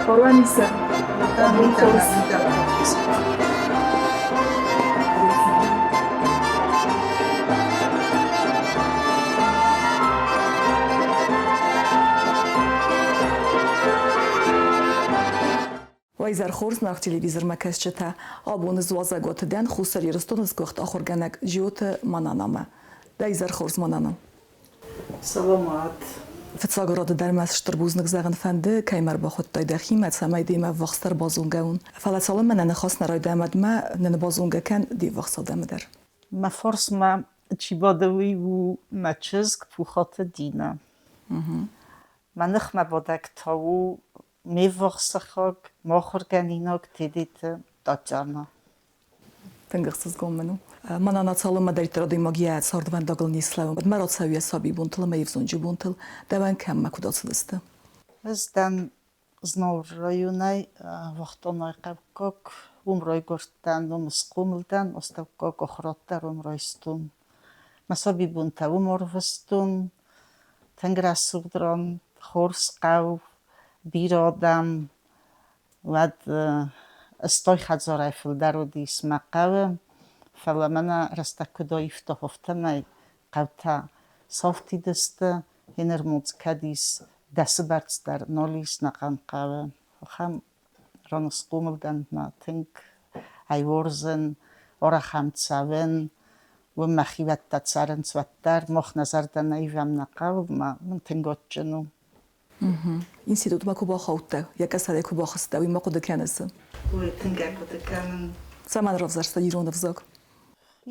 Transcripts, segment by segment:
Хоруаниса. Хорз. Уӕ хорз нах телевизормӕ кӕсджытӕ! Абоны уазӕгуаты дӕн Хуссар Ирыстоны сгуыхт ахуыргӕнӕг Джиоты Мананамӕ. Дӕ изӕр хорз, Манана! Саламат. Фыццаг рады дӕр мӕ стыр бузныг зӕгъын фӕнды, кӕй мӕ ӕрбахуыдтай дӕхимӕ, цӕмӕй демӕ ӕввахсдӕр базонгӕ уон. Фӕлӕ цалынмӕ нӕ ныхас нӕ райдайӕм, уӕдмӕ нын базонгӕ кӕн де ввахс адӕмы дӕр. Мӕ фарсмӕ чи бады, уый у мӕ чызг Пухаты Динӕ. Мӕ ныхмӕ бадӕг та у ме ввахс сыхаг, мӕ ахуыргӕнинаг Тедеты Татьяна. Тынг ӕхсызгон мын у. Мӕнӕн цалынмӕ дӕриддӕр адӕймаг йӕ цардвӕндагыл не слӕууы, уӕдмӕ рацӕуы йӕ сабибонтыл ӕмӕ йе взонджы бонтыл. Дӕуӕн кӕм ӕмӕ куыд ацыдысты? Ӕз дӕн Знауыр районӕй, Вахтонайы хъӕуккаг. Уым райгуырдтӕн, уым схъомыл дӕн, астӕуккаг ахуырад дӕр уым райстон. Мӕ сабибонтӕ уым ӕрвыстон. Тынг рӕсугъд ран, хорз хъӕу, бирӕ адӕм. Уӕд стой хӕдзарӕй фылдӕр уыдис мӕ хъӕуы, фӕлӕ мӕнӕ рӕстӕг куыд аивта, афтӕмӕй хъӕутӕ сафтид сты, Енырмудз кӕд ис, дӕсы бӕрц дӕр нал ис нӕхъӕн хъӕуы. Ахӕм ран схъомыл дӕн мӕ тынг ӕй уарзын, арӕх ӕм цӕуын. Уым мӕ хиуӕттӕ цӕрынц уӕддӕр, мах нӕ зӕрдӕ нӕ ивӕм нӕ хъӕуы, мӕ мын тынг адджын у. Институтмӕ куы бахаудтӕ, йӕ къӕсӕрӕй куы бахызтӕ, уый ма хъуыды кӕныс? Уый тынг хъуыды кӕнын. Цӕмӕн равзӕрста ирон ӕвзаг?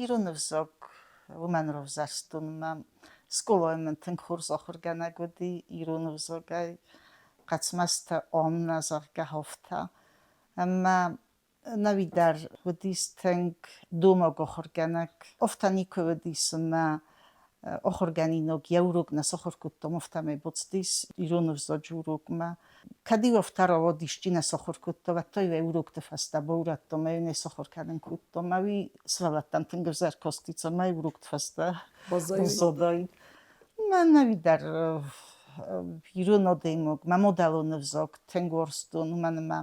Ирон ӕвзаг уымӕн равзӕрстон мӕ скъолайы мын тынг хорз ахуыргӕнӕг уыди ирон ӕвзагӕй, Хъӕцмӕзты Аннӕ, зӕгъгӕ, афтӕ. Ӕмӕ нӕуи дӕр уыдис тынг домаг ахуыргӕнӕг. Афтӕ никуы уыдис ӕмӕ ахуыргӕнинаг йӕ урок нӕ сахуыр кодтам, афтӕмӕй бацыдис ирон ӕвзаджы урокмӕ. Кӕд-иу афтӕ рауад, исчи нӕ сахуыр кодта, уӕд та-иу ӕй урокты фӕстӕ баурӕдтам ӕмӕ нӕ сахуыр кӕнын кодтам. Ӕмӕ уый сывӕллӕттӕм тынг ӕвзӕр касти, цӕмӕй урокты фӕстӕ баззадаид. Мӕнӕуи дӕр ирон адӕймаг, мӕ мадӕлон ӕвзаг тынг уарзтон, уымӕн ӕмӕ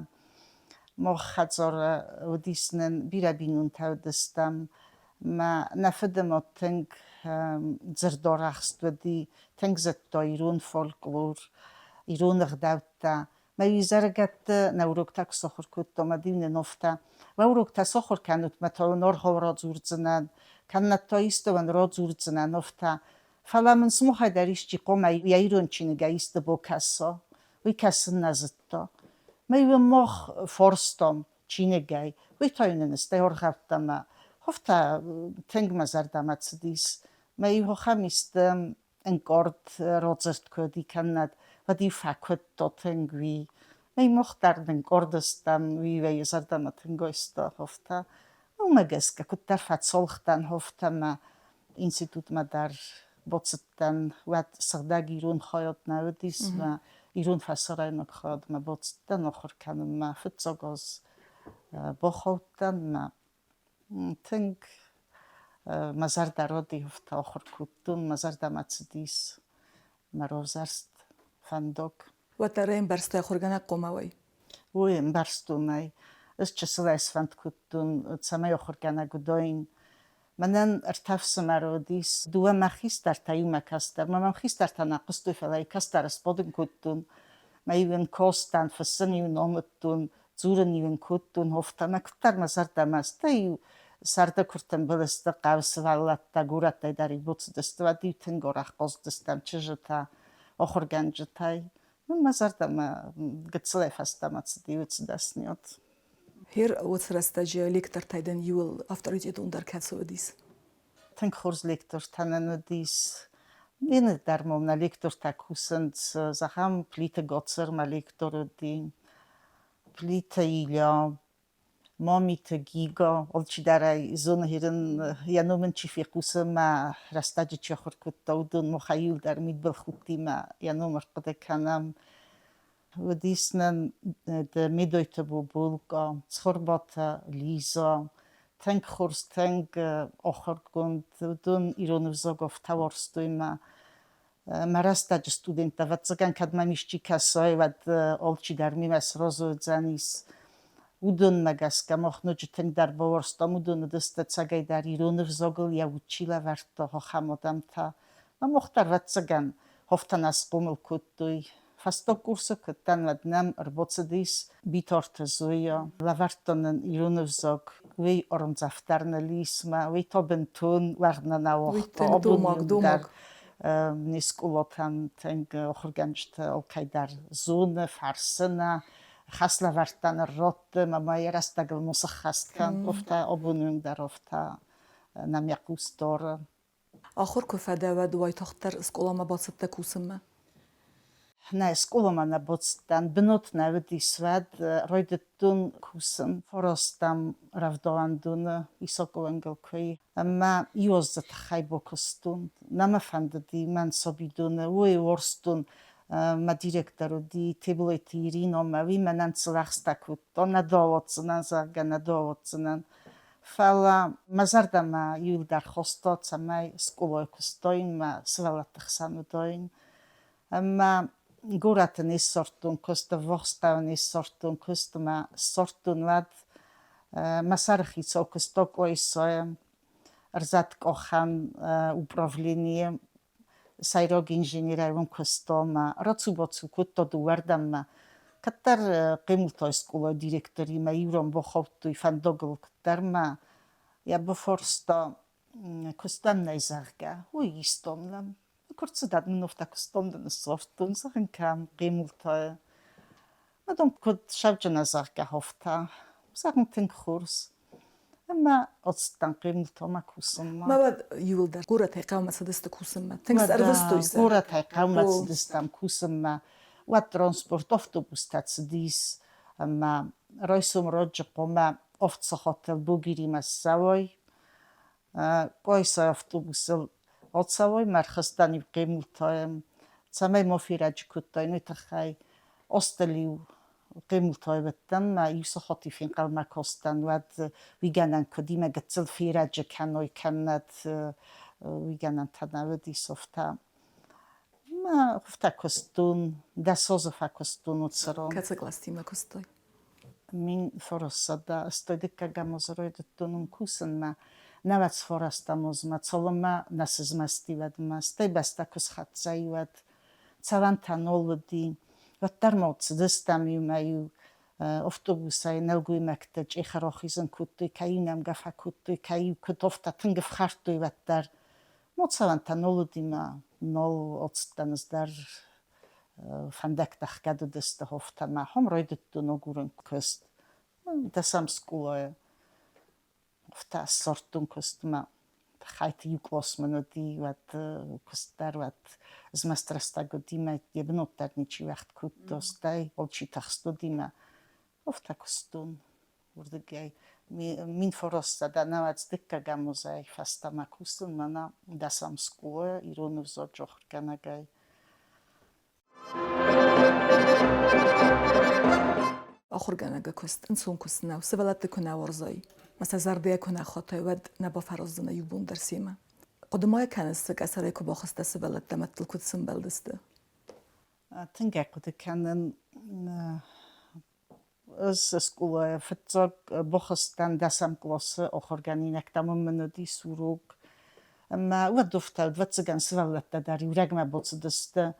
мах хӕдзары уыдис нын бирӕ бинонтӕ уыдыстӕм. Мӕ нӕ фыдымад тынг дзырдарӕхст уыди, тынг зыдта ирон фольклор, ирон ӕгъдӕуттӕ. Мӕ изӕрыгӕтты нӕ уроктӕ куы сахуыр кодтам, уӕд-иу нын афтӕ: Уӕ уроктӕ сахуыр кӕнут, мӕ та уын аргъау радзурдзынӕн, кӕннӕд та истӕуӕн радзурдзынӕн афтӕ. Фӕлӕ мын сымахӕй дӕр исчи хъуамӕ йӕ ирон чиныгӕй исты бакӕса, уый кӕсын нӕ зыдта. Мӕ-иу ын мах фарстам чиныгӕй, уый та-иу нын стӕй аргъӕуттӕ мӕ афтӕ тынг мӕ зӕрдӕмӕ цыдис. Мӕ-иу ахӕм исты ӕнкъард радзырд куы уыди кӕннӕд, уӕд-иу фӕкуыдта тынг уый. Мӕ мах дӕр нынкъард стӕм, уый йӕ зӕрдӕмӕ тынг айста афтӕ. Уымӕ гӕсгӕ куыддӕр фӕцалх дӕн афтӕ мӕ институтмӕ дӕр бацыдтӕн, уӕд сыгъдӕг ирон хайад нӕ уыдис, мӕ ирон фӕсарӕйнаг хайадмӕ бацыдтӕн ахуыр кӕнынмӕ. Фыццаг аз бахаудтӕн мӕ тынг мӕ зӕрдӕ ради, афтӕ ахуыр кодтон, мӕ зӕрдӕмӕ цыдис мӕ равзӕрст фӕндаг. Уӕддӕр ӕй ӕмбӕрстай ахуыргӕнӕг хъомауӕй? Уый ӕмбӕрстон ӕй. Ӕз чысылӕй сфӕнд кодтон, цӕмӕй ахуыргӕнӕг уыдаин. Мӕнӕн ӕртӕ ӕфсымӕры уыдис, дыууӕ мӕ хистӕртӕ, иу мӕ кӕстӕр. Мӕ мӕм хистӕртӕ нӕ хъуыстой, фӕлӕ кӕстӕры сбадын кодтон. Мӕ-иу ын кастӕн, фыссын-иу ын амыдтон, дзурын-иу ын кодтон, афтӕ мӕ куыддӕр мӕ зӕрдӕмӕ, стӕй-иу сӕрды куы ртымбыл сты хъӕуы сывӕллӕттӕ, горӕттӕй дӕр-иу буцыдысты, уӕд-иу тынг арӕх хъазыдыстӕм чызджытӕ, ахуыргӕнджытӕй. Мӕ зӕрдӕмӕ гыццылӕй фӕстӕмӕ цыди уыцы дӕсныйад. Гьер уыцы рӕстӕджы лектортӕй дын иуыл авторитетондӕр кӕцы уыдис? Тынг хорз лектортӕ нын уыдис. Ме дӕр ма нӕ лектортӕ кусынц. Зӕгъӕм, Плиты Гоцырмӕ лектор уыди. Плиты Илья, Мамиты Гига, алчидӕр ӕй зоны, ирын йӕ ном ын чи фехъусы, мӕ рӕстӕджы чи ахуыр кодта, уыдон махӕй иуылдӕр мидбылхудтимӕ йӕ ном ӕрхъуыды кӕнӕм. Уыдис нын Медойты Бубулка, Цхуырбаты Лиза, тынг хорз, тынг ахуыргонд, уыдон ирон ӕвзаг афтӕ уарзтой мӕ Мӕ рӕстӕджы студенттӕ, ӕвӕццӕгӕн, кӕд мӕм исчи кӕсой, уӕд алчидӕр мемӕ сразы уыдзӕнис. Уыдонмӕ гӕсгӕ мах ноджы тынгдӕр бауарзтам уыдоны дыстӕ ӕцӕгӕйдӕр ирон ӕвзагыл йӕ уд чи лӕвӕрдта, ахӕм адӕмтӕ. Ӕмӕ мах дӕр, ӕвӕццӕгӕн, афтӕ нӕ схъомыл кодтой. Фӕстаг курсы куы уыдтӕн, уӕд нӕм ӕрбацыдис Битарты Зоя, лӕвӕрдта нын ирон ӕвзаг. Уый ӕрмдзӕф дӕр ныл ис мӕ уый та бынтон уӕгъд нӕ нӕ Уый уагъта. тынг Абон домаг, иу дӕр домаг. Не скъолатӕн тынг ахуыргӕнджытӕ алкӕйдӕр зоны, фӕрсы нӕ, хӕслӕвӕрдтӕ нырратты ӕмӕ ма йӕ рӕстӕгыл ма сыххӕст кӕн. Афтӕ абоны онг дӕр афтӕ нӕм йӕ хъус дары. Ахуыр куы фӕдӕ, уӕд уайтагъддӕр скъоламӕ бацыдтӕ кусынмӕ? Нӕ скъоламӕ нӕ бацыдтӕн, бынат нӕ уыдис уӕд, райдыдтон кусын. Фарастам рӕвдауӕндоны Исаковӕн куы ӕмӕ иу аздзы тыххӕй бакуыстон. Нӕ мӕ фӕндыди мӕн сабидоны, уый уарзтон. Мӕ директор уыди Теблойты Ирина ӕмӕ уый мӕнӕн цылӕгъстӕ кодта, нӕ дӕ ауадздзынӕн, зӕгъгӕ, нӕ дӕ ауадздзынӕн. Фӕлӕ мӕ зӕрдӕмӕ иуылдӕр хоста, цӕмӕй скъолайы куыстаин, мӕ сывӕллӕтты хсӕн уыдаин. Ӕмӕ горӕты не ссардтон куыст, ӕввахс хъӕуы не ссардтон куыст ӕмӕ ссардтон уӕд мӕ сӕрыхицау куыста Къуайсайы ӕрзӕткъахӕн управленийы сӕйраг инженерӕй уым куыста ӕмӕ рацу-бацу кодта дыууӕрдӕммӕ. Кӕддӕр Хъемултайы скъолайы директоримӕ иу ран бахаудтой фӕндагыл куыддӕр мӕ йӕ бафарста, куыстам нӕй, зӕгъгӕ, уый истон нӕм. Куы рцыдат мын афтӕ куыстон дын ссардтон, зӕгъын кӕм Хъемултайы. Адон куыд сӕвджынӕ, зӕгъгӕ, афтӕ. Зӕгъын тынг хорз. Ӕмӕ ацыдтӕн Хъемултамӕ кусынмӕ. Мӕ уӕд иуылдӕр горӕтӕй хъӕумӕ цыдысты кусынмӕ. Тынг ӕрвыстой сӕ. Горӕтӕй хъӕумӕ цыдыстӕм кусынмӕ. Уӕд транспорт автобустӕ цыдис ӕмӕ райсом раджы хъуамӕ авд сахатыл Бугиримӕ ссӕуай. Къуайсайы автобусыл ацӕуай, мӕ ӕрхызтӕн-иу Хъемултайӕм, цӕмӕй ма ферӕджы кодтаин, уый тыххӕй. Астыл-иу Хъемултайы уыдтӕн, мӕ иу сахати фенхъӕлмӕ кастӕн, уӕд уый гӕнӕн куыд и, мӕ гыццыл ферӕджы кӕной, кӕннӕд уый гӕнӕнтӕ нӕ уыдис, афтӕ. Мӕ афтӕ куыстон, 10 азы фӕкуыстон уыцы ран. Кӕцы къластимӕ куыстай? 1900 дыккӕгӕм азы райдыдтон уым кусынмӕ. Нӕуӕдз фарӕстӕм азмӕ, цалынмӕ нӕ сызмӕсти, уӕдмӕ. Стӕй бӕстӕ куы схӕццӕ и, уӕд цӕвӕнтӕ нал уыди. Уӕддӕр ма цыдыстӕм иумӕ-иу автобусӕй нӕлгоймӕгтӕ чъехы рахизын кодтой, кӕй-иу нӕмгӕ фӕкодтой, кӕй-иу куыд афтӕ тынг ӕфхӕрдтой, уӕддӕр. Мо цӕвӕнтӕ нал уыди мӕ нал ацыдтӕн ӕз дӕр фӕндӕгтӕ хгӕд уыдысты афтӕмӕ. Ахӕм райдыдтон агурын куыст. Дӕсӕм скъолайы афтӕ ссардтон куыстмӕ. Тыххӕйты иу кълас мын уыди, уӕд куыст дӕр, уӕд змӕст рӕстӕг уыди мӕ йӕ бынат дӕр ничи уӕгъд кодта, стӕй алчи тыхст уыди мӕ афтӕ куыстон уырдыгӕй. 1990 дыккӕгӕм азӕй фӕстӕмӕ кусын мӕнӕ дӕсӕм скъолайы ирон ӕвзаджы ахуыргӕнӕгӕй. Ахуыргӕнӕгы куыст ӕнцон куыст нӕу, сывӕллӕтты куы нӕ уарзай, ӕмӕ сӕ зӕрдӕйӕ куы нӕ хатай, уӕд нӕ бафӕраздзынӕ иу бон дӕр семӕ. Хъуыды ма кӕныс, цы къӕсӕрӕй куы бахызтӕ сывӕллӕттӕ мӕдтыл куыд сӕмбӕлдысты? Тынг ӕй хъуыды кӕнын. Ӕз скъолайы фыццаг бахызтӕн дӕсӕм къласы ахуыргӕнинӕгтӕм, уым мын уыдис урок. Ӕмӕ уӕд афтӕ, ӕвӕццӕгӕн, сывӕллӕттӕ дӕр иу рӕгмӕ бацыдысты.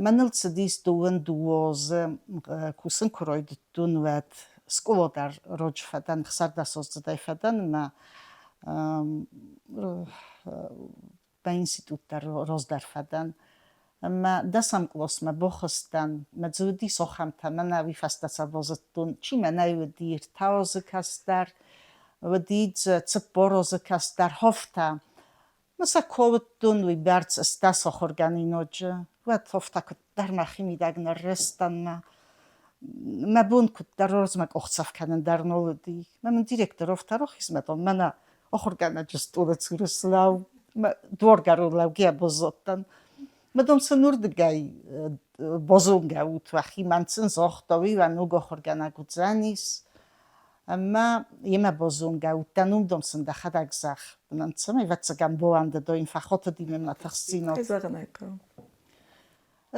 Мӕныл цыдис дыууын дыууӕ азы, кусын куы райдыдтон, уӕд скъола дӕр раджы фӕдӕн, 16-аздзыдӕй фӕдӕн ӕмӕ мӕ институт дӕр раздӕр фӕдӕн. Ӕмӕ дӕсӕм къласмӕ бахызтӕн, мӕ дзы уыдис ахӕмтӕ, мӕнӕ уый фӕстӕ сӕ базыдтон, чи мӕнӕй уыди 3 азы кӕстӕр, уыди дзы 40 азы кӕстӕр, афтӕ. Мӕ сӕ куы ауыдтон, уый бӕрц ӕстдӕс ахуыргӕнинаджы, уӕд афтӕ куыддӕр мӕхимидӕг ныррызтӕн мӕ. Мӕ бон куыддӕр розмӕ къухдзӕф кӕнын дӕр нал уыди. Мӕ мын директор афтӕ рахизмӕ мӕнӕ ахуыргӕнӕджы стъолы цуры слӕу, мӕ дуаргӕрон лӕугӕйӕ баззадтӕн. Мӕ дам сын уырдыгӕй базонгӕ ут уӕхи, мӕн сын загъта, уый уӕ ног ахуыргӕнӕг уыдзӕнис. Ӕмӕ йемӕ базонгӕ уыдтӕн, уым дам сын дӕхӕдӕг зӕгъ. Мӕн цӕмӕй, ӕвӕццӕгӕн, бауӕндыдаин, фӕхатыди мӕнмӕ тыхстдзинад. Кӕй зӕгъын ӕй хъӕуы.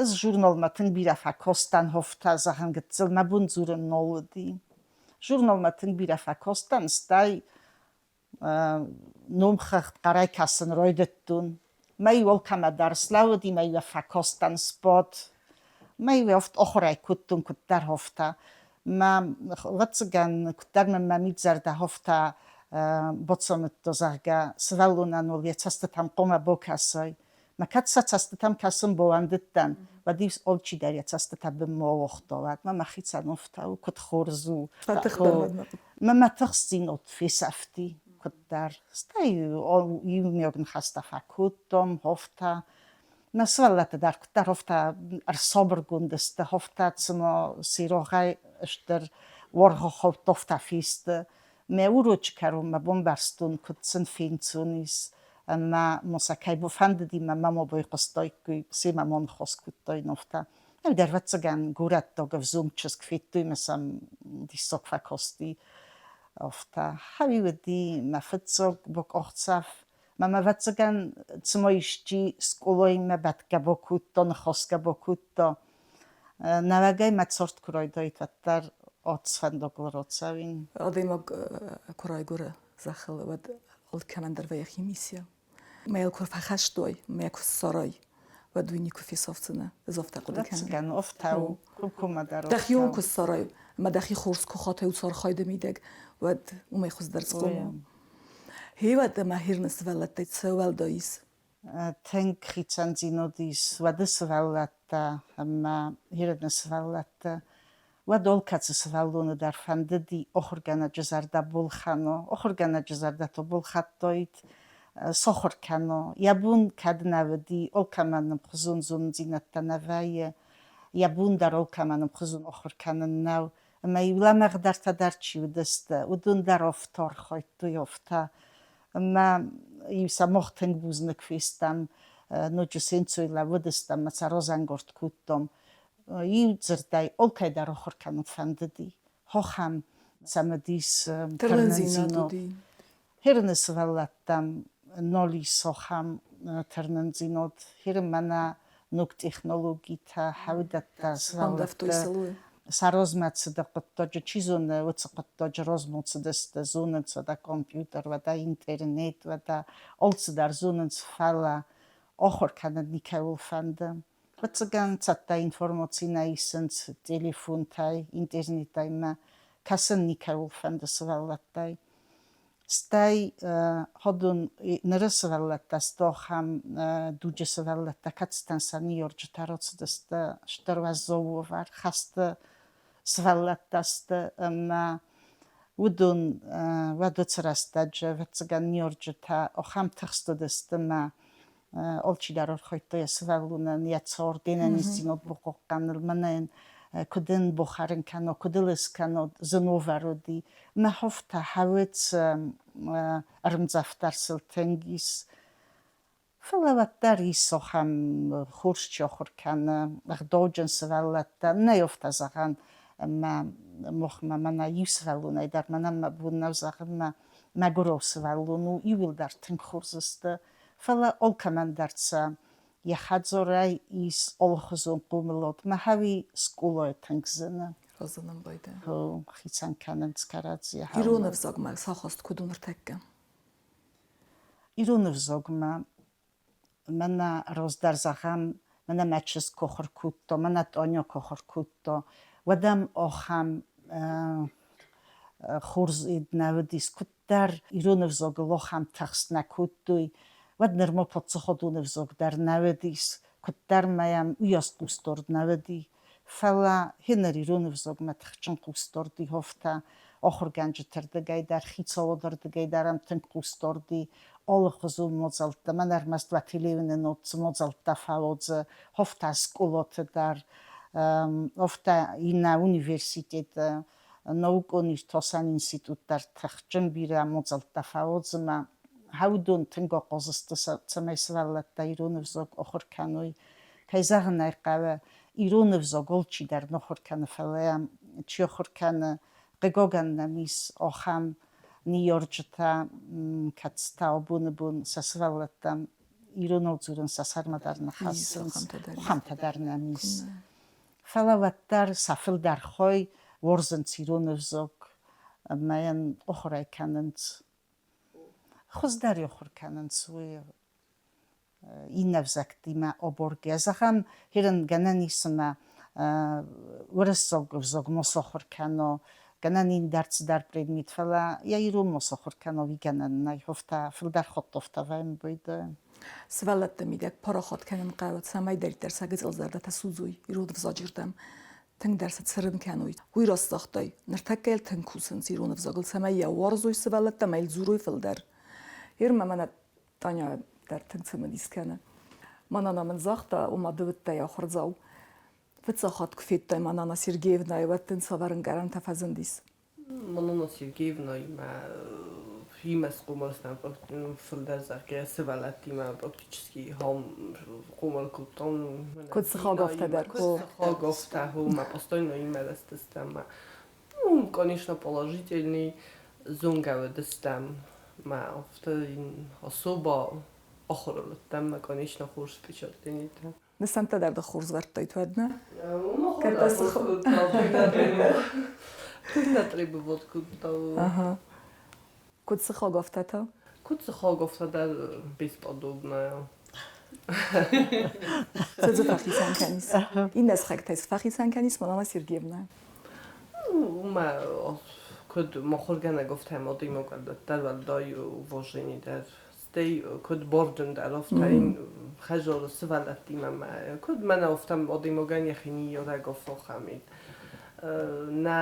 Ӕз журналмӕ тынг бирӕ фӕкастӕн, хофтӕ, зӕгъын, гыццыл мӕ бон дзурын нал уыди. Журналмӕ тынг бирӕ фӕкастӕн, стӕй номхыгъд хъӕрӕй кӕсын райдыдтон. Мӕ-иу алкӕмӕ дӕр слӕууыди, мӕ-иу фӕкастӕн сбад. Мӕ-иу афтӕ ахуырӕй кодтон куыддӕр афтӕ. Мӕ, ӕвӕццӕгӕн, куыддӕр мын мӕ мидзӕрдӕ афтӕ бацамыдта, зӕгъгӕ, сывӕллонӕн уал йӕ цӕстытӕм хъуамӕ бакӕсай. Мӕ кӕд сӕ цӕстытӕм кӕсын бауӕндыдтӕн, уӕд-иу алчидӕр йӕ цӕстытӕ бынмӕ ауагъта, уӕд мӕ мӕхицӕн афтӕ у, куыд хорз у. Мӕ мӕ тыхстдзинад фесӕфти куыддӕр. Стӕй иумиаг ныхӕстӕ фӕкодтам, афтӕ. Мӕ сывӕллӕттӕ дӕр куыддӕр афтӕ ӕрсабыргонд сты, афтӕ цыма цирагъӕй стыр уаргъы хауд афтӕ фесты. Мӕ урочы кӕронмӕ бамбӕрстон, куыд сын фенцон ис, ӕмӕ ма сӕ кӕй фӕндыди, мӕ мама байхъуыстаиккой, семӕ ма ныхас кодтаин, афтӕ. Ӕндӕр, ӕвӕццӕгӕн, горӕттаг ӕвзонг чызг федтой ӕмӕ сӕм диссаг фӕкасти. Афтӕ. Хӕуи уыди мӕ фыццаг бакъахдзӕф. Мӕм, ӕвӕццӕгӕн, цыма исчи скъолаимӕ бӕтгӕ бакодта, ныхасгӕ бакодта. Нӕуӕгӕй мӕ цард куы райдаид, уӕддӕр фӕндагыл рацӕуин. Адӕймаг куы райгуыры зӕххыл, уӕд алкӕмӕн дӕр вӕййы химиссия. Мӕ йыл куы фӕхӕстой, мӕ куы ссарай, уӕд уый никуы фесӕфдзынӕ. Ӕз афтӕ хъуыды кӕнын. Ӕвӕццӕгӕн, афтӕ у. Куымӕдӕр Дӕхион куы ссарай, ӕмӕ дӕхи хорз куы хатай уыцы архайды мидӕг, уӕд уымӕй хуыздӕр схъомыл. Хевӕд ӕмӕ хирны сывӕллӕттӕй цы уӕлдай ис? Тынг хицӕндзинад ис уӕды сывӕллӕттӕ ӕмӕ ирыны сывӕллӕттӕ. Уӕд алкӕцы сывӕллоны дӕр фӕндыди ахуыргӕнӕджы зӕрдӕ балхӕна, ахуыргӕнӕджы зӕрдӕ та балхӕдтаид, сахуыр кӕна. Йӕ бон кӕд нӕ уыди, алкӕмӕн ӕмхуызон зонындзинӕдтӕ нӕ вӕййы, йӕ бон дӕр алкӕмӕн ӕмхуызон ахуыр кӕнын нӕу. Ӕмӕ-иу лӕмӕгъдӕртӕ дӕр чи уыдысты, уыдон дӕр афтӕ архайдтой, афтӕ. Ӕмӕ иу сӕ мах тынг бузныг фестӕм, ноджы се нцой лӕууыдыстӕм ӕмӕ сӕ разӕнгард кодтам. Иу дзырдӕй, алкӕй дӕр ахуыр кӕнын фӕндыди. Хохӕн цымыдис тырнындзинад уыди. Херыны сывӕллӕттӕм нал ис ахӕм тырнындзинад. Херы мӕнӕ ног технологитӕ, хӕудӕттӕ сывӕллӕтты сӕ размӕ цыды хъуыддаджы, чи зоны, уыцы хъуыддаджы размӕ цыдысты, зонынц уӕдӕ компьютер, уӕдӕ интернет, уӕдӕ алцыдӕр зонынц, фӕлӕ ахуыр кӕнын никӕуыл фӕнды. Ӕвӕццӕгӕн, цӕттӕ информаци нӕ исынц телефонтӕй, интернетӕй ӕмӕ кӕсын никӕуыл фӕнды сывӕллӕттӕй. Стӕй ходун ныры сывӕллӕттӕ сты ахӕм дуджы сывӕллӕттӕ, кӕцытӕн сӕ ныййарджытӕ рацыдысты стыр уӕззау уавӕр, хӕсты сывӕллӕттӕ сты ӕмӕ уыдон уӕд уыцы рӕстӕджы, ӕвӕццӕгӕн, ныййарджытӕ ахӕм тыхст уыдысты ӕмӕ алчидӕр архайдта йӕ сывӕллонӕн йӕ цард, йе нӕниздзинад бахъахъхъӕныныл, мӕнӕ йын куыд ын бахӕрын кӕна, куыд ыл скӕна, зын уавӕр уыди. Мӕ хуфтӕ хӕуыц ӕрмдзӕф дӕр сыл тынг ис. Фӕлӕ уӕддӕр ис ахӕм хорз чи ахуыр кӕны, ӕгъдауджын сывӕллӕттӕ. Нӕй афтӕ зӕгъӕн, ӕмӕ махмӕ мӕнӕ иу сывӕллонӕй дӕр мӕнӕн мӕ бон нӕу зӕгъын, мӕ мӕгуырау сывӕллон у, иууылдӕр тынг хорз сты. Фӕлӕ алкӕмӕн дӕр сӕ йӕ хӕдзарӕй ис алыхуызон хъомылад. Махӕуи скъолайы тынг зыны. Разынын байдайы. Хицӕн кӕнынц кӕрӕдзийӕ. Ирон ӕвзагмӕ сахаст куыд у ныртӕккӕ? Ирон ӕвзагмӕ мӕнӕ раздӕр зӕгъӕм, мӕнӕ мӕ чызг куы ахуыр кодта, мӕнӕ Таня куы ахуыр кодта, уӕд ӕм ахӕм хорз нӕ уыдис, куыддӕр ирон ӕвзагыл ахӕм тыхст нӕ кодтой, уӕд нырма паддзахадон ӕвзаг дӕр нӕ уыдис, куыддӕр ма йӕм уыйас хъусдард нӕ уыди. Фӕлӕ хеныр ирон ӕвзагмӕ тыхджын хъусдард и афтӕ ахуыргӕнджыты рдыгӕй дӕр, хицауады рдыгӕй дӕр ӕм тынг хъусдард и алыхуызон мадзӕлттӕ. Мӕн ӕрмӕст уӕ телеуынынад цы мадзӕлттӕ фӕуадзы, афтӕ скъолаты дӕр. Афтӕ иннӕ университеты наукон иртасӕн институт дӕр тыхджын бирӕ мадзӕлттӕ фӕуадзы ӕмӕ уыдон тынг ахъаз сты, цӕмӕй сывӕллӕттӕ ирон ӕвзаг ахуыр кӕной. Кӕй зӕгъын ӕй хъӕуы, ирон ӕвзаг алчидӕр ахуыр кӕны, фӕлӕ чи ахуыр кӕны, хъыгагӕн нӕм ис ахӕм ныййарджытӕ, кӕцытӕ абоны бон сӕ сывӕллӕттӕм иронау дзурын сӕ сӕрмӕ дӕр нӕ хӕссынц, ахӕмтӕ дӕр нӕм ис. Фӕлӕ уӕддӕр сӕ фылдӕр хой уарзынц ирон ӕвзаг ӕмӕ йын ахуырӕй кӕнынц. Хуыздӕр ахуыр кӕнынц уый иннӕ ӕвзӕгтимӕ аборгӕ. Зӕгъӕм, хирын гӕнӕн ис ӕмӕ уырыссаг ӕвзаг ма сахуыр кӕна, гӕнӕн ин дӕр цыдӕр предмет, фӕлӕ йӕ ирон ма сахуыр кӕна, уый гӕнӕн нӕй. Афтӕ фылдӕр хатт афтӕ вӕййы. Сывӕллӕтты мидӕг парахат кӕнын хъӕуы, цӕмӕйдӕриддӕр сӕ гыццыл зӕрдӕтӕ судзой ирон ӕвзаджы рдӕм, тынгдӕр сӕ цырын кӕной. Уый раст загътай, ныртӕккӕ йыл тынг кусынц ирон ӕвзагыл, цӕмӕй йӕ уарзой сывӕллӕттӕ ӕмӕ йыл дзурой фылдӕр. Ирмӕ мӕнӕ Таня дӕр тынг цымыдис кӕны. Мӕ нана мын загъта, ома ды уыдтӕ ахуырдзау. Фыццаг хатт куы федтай мӕ нана Сергеевнӕйы, уӕд дын цавӕр ӕнкъарӕнтӕ фӕзындис? Манана Сергеевнаимӕ имӕ схъомыл фылдӕр, зӕгъгӕ, сывӕллӕттимӕ практически хъомыл кодтам. Куыд сыхаг, афтӕ дӕр. Куыд сыхаг, афтӕ, мӕ постоянно имӕ рӕзтыстӕм. Ну, конечно, положительный зонгӕ уыдыстӕм. Мӕ афтӕ особо ахуырыл уыдтӕн, мӕ, конечно, хорз впечатлениетӕ. Нысӕнттӕ дӕр дын хорз вӕрдтай уӕд, нӕ? Тынг нӕ требовать кодта. Куыд сыхаг, афтӕ та? Куыд сыхаг, афтӕ дӕр бесподобная. Цы дзы фӕхицӕн кӕнис? Иннӕ сыхӕгтӕй цы фӕхицӕн кӕнис, Манана Сергеевна? Уымӕ куыд мыхуыргӕнӕг, афтӕ адӕймаг дӕр уӕлдай уважение дӕр стӕй куыд барджындӕр, афтӕ йын хӕдзары сывӕллӕттимӕ мӕ куыд мӕнӕ афтӕ адӕймагӕн йӕхи ныййарӕг афахӕмид. Нӕ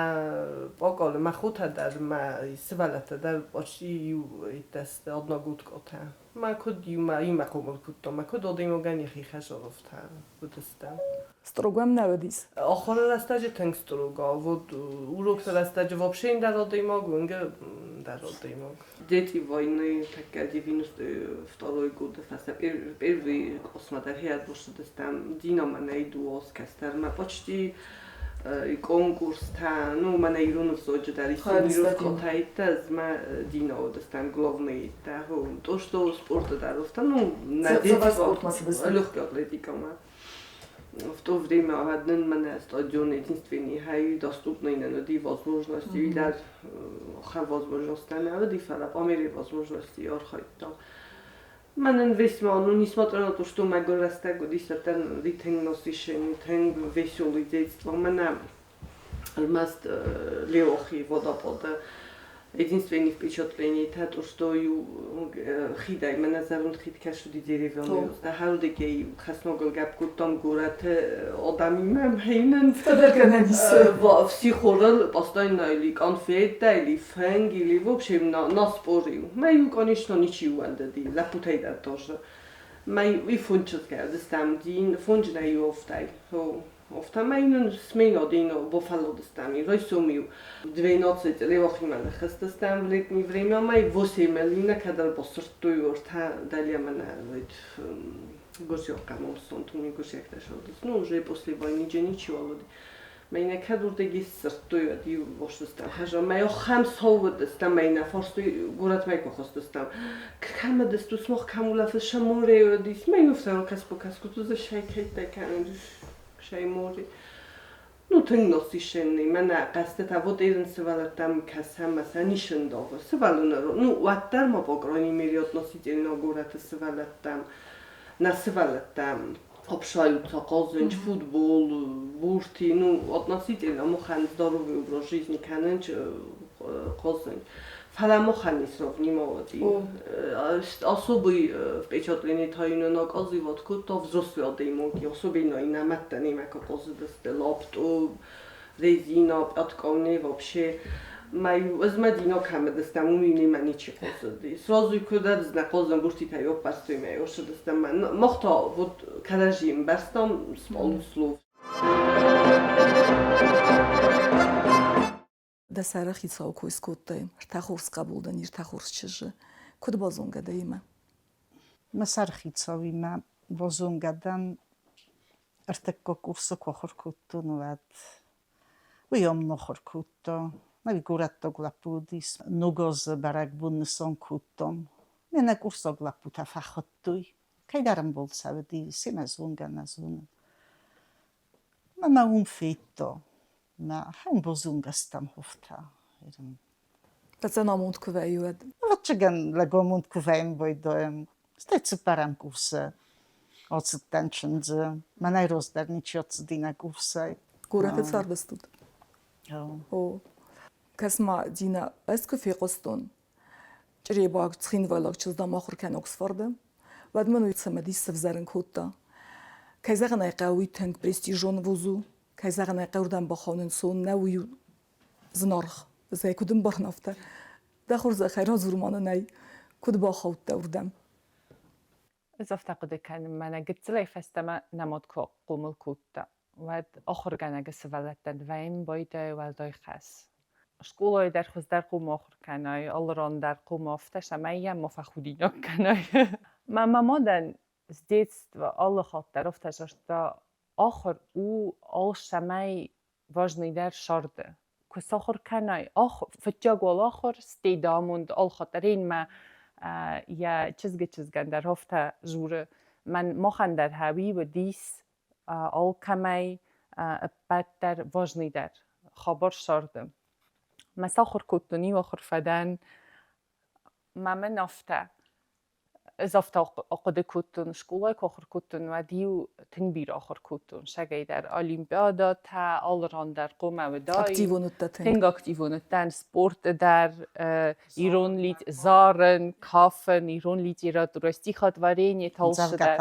пъакъалы мӕ хотӕ дӕр, мӕ сывӕллӕттӕ дӕр почти иу иттӕсты одногодкотӕ. Мӕ куыд иумӕ, иумӕ хъомыл кодтам, мӕ куыд адӕймагӕн йӕхи хӕдзары афтӕ уыдыстӕм. Строго ӕм нӕ уыдис? Ахуыры рӕстӕджы тынг строго. Вот урокты рӕстӕджы вообще ӕндӕр адӕймаг, уынгы ӕндӕр адӕймаг. Дети войны тӕккӕ 92 годы фӕстӕ первый классмӕ дӕр хиӕдбурсыдыстӕм Динамӕ нӕ дуоз кӕстӕрмӕ почти конкурстӕ, ну, мӕнӕ ирон ӕвзаджы дӕр историйы ӕз мӕ Дина уыдыстӕм главный то, что спорты дӕр, ну, на детство, легкая атлетикамӕ. В то время однын мӕнӕ стадион единственный хай доступный нӕ уыди возможности, дӕр ахӕм возможносттӕ нӕ уыди, фӕлӕ по мере возможности архайдта. Мӕнӕн весьма, ну, несмотря на то, что мӕгуыр рӕстӕг уыдис, уыди тынг насыщенный, тынг веселый детство. Мӕнӕ ӕрмӕст Леохи водопады единственный впечатление то, что иу хидӕй, мӕнӕ зӕронд хид кӕс уыди деревянный, хӕрдыгӕй хӕснагыл гӕпп кодтам горӕты адӕмимӕ мӕнӕн сихорыл постоянно или конфеттӕ, или фынг, или в общем на спорил. Мӕ-иу, конечно, ничи уӕндыди, лӕппутӕй дӕр тоже. Мӕ уый фунчызгӕ уыдыстӕм дин, фунджынӕй офтӕй. Афтӕмӕй нын сменадин бафӕлладыстӕм. Райсом-иу 12 левахимӕ ныххызтыстӕм в летний время ӕмӕ восемь кӕдӕр басырдтой ӕртӕ дӕлӕ мӕнӕ гуырдзиаг хъӕмамстонтон гуырдзиӕгтӕ сӕудыс. Ну, уже после войны же ничего уыди. Мӕнӕ кӕд уырдыги сдзырдтой, уӕд иу бостыстӕм хӕза. Мӕ ахӕм сау уыдыстӕм, мӕнӕ фарстой горӕтмӕ куы хызтыстӕм. Кӕм уыдыстут, мах кӕм улӕфыс, море уыдис. Мӕ иу ӕфсӕрон кӕс-бакӕс куыд шай кӕйттӕ кӕнын, шай море. Ну, тынг насыщенный. Мӕнӕ хъӕстытӕ вот ирын сывӕллӕттӕм кӕсӕм, мӕ сӕ нисын давы. Сывӕллоны, ну, уӕддӕр ма по крайней мере относительно горӕты сывӕллӕттӕм, нӕ сывӕллӕттӕм обшаются хъазынч, футбол, бурти, ну, относительно махӕн здоровый образ жизни кӕнынч, хъазынч. Фӕлӕ махӕн не сравнимо уыди. Особый впечатление та йын оказывать кодта взрослый адӕймаги, особенно иннӕ мӕдтӕ хъазыдысты лаптоп, резина, пъяткъауне вообще. Мӕ ӕз Мӕдинӕ кӕм уыдыстӕм, уым немӕ ничи хъазыди. Сразу куыд ӕз нӕ хъазӕн буртитӕй ӕппӕрстой мӕ ӕрцыдыстӕм. Мах та вот кӕрӕдзи ӕмбӕрстам с полуслов. Дӕ сӕры хицау кой скодтай, ӕртӕ хорз хъӕбул дын, ӕртӕ хорз чызджы. Куыд базонгӕ дӕ имӕ? Мӕ сӕры хицауимӕ базонгӕ дӕн ӕртыккаг курсы куы ахуыр кодтон, уӕд. Уый ам ахуыр кодта. Ӕви горӕттаг лӕппу уыдис. Ног азы бӕрӕгбон нысан кодтам. Мӕнӕ курсаг лӕппутӕ фӕхуыдтой. Кӕйдӕр ӕмбал сӕ уыди, семӕ зонгӕ нӕ зонын. Мӕ мӕ уым федта. Мӕ ахӕм базонгӕ стӕм хуфтӕ. Цӕн амонд куы вӕййы, уӕд? Ӕвӕццӕгӕн, лӕг амонд куы вӕййын байдайӕм. Стӕй цыппӕрӕм курсы ацыдтӕн чындзы. Мӕнӕй раздӕр ничи ацыди нӕ курсӕй. Горӕты цардыстут? О. Кӕс-ма, Дина, ӕз куы фехъуыстон, Чъребаг цхинвайлаг чызг дам ахуыр кӕны Оксфорды, уӕд мын уый цымыдис сывзӕрын кодта. Кӕй зӕгъын ӕй хъӕуы, уый тынг престижон вуз у, кӕй зӕгъын ӕй хъӕуы, уырдӕм бахауын ӕнцон нӕу, уый у зынаргъ. Ӕз куыд ӕмбарын афтӕ? Дӕ хорзӕхӕй радзур ма нын ӕй, куыд бахаудтӕ уырдӕм? Ӕз афтӕ хъуыды кӕнын, мӕнӕ гыццылӕй фӕстӕмӕ нӕ мад куы хъомыл кодта, уӕд ахуыргӕнӕгы сывӕллӕттӕн вӕййын байдайы уӕлдай хӕс. Скъолайы дӕр хуыздӕр хъуамӕ ахуыр кӕнай, алы ран дӕр хъуамӕ афтӕ, цӕмӕй йӕ ма фӕхудинаг кӕнай. Мӕ мадӕн с детства алы хатт дӕр афтӕ загъта, ахуыр у алцӕмӕй важныйдӕр сӕрды. Куы сахуыр кӕнай, фыццаг уал ахуыр, стӕй дӕ амонд алхатт рейнмӕ йӕ чызгы чызгӕн дӕр афтӕ журы. Мӕн махӕн дӕр хӕуи уыдис алкӕмӕй ӕппӕт дӕр важныйдӕр хабар сӕрды. Мӕ сахуыр кодтон иу ахуыр фӕдӕн, мӕ мын афтӕ Ӕз афтӕ ахъуыды кодтон, скъолайы куы ахуыр кодтон, уӕд-иу тынг бирӕ ахуыр кодтон. Сагӕй дӕр олимпиадӕтӕ, алы ран дӕр хъуамӕ уыдаид. Активон уыдтӕ тынг? Тынг активон уыдтӕн спорты дӕр, ирон зарын, кафын, ирон литературӕ, стихотворение, талшы дӕр.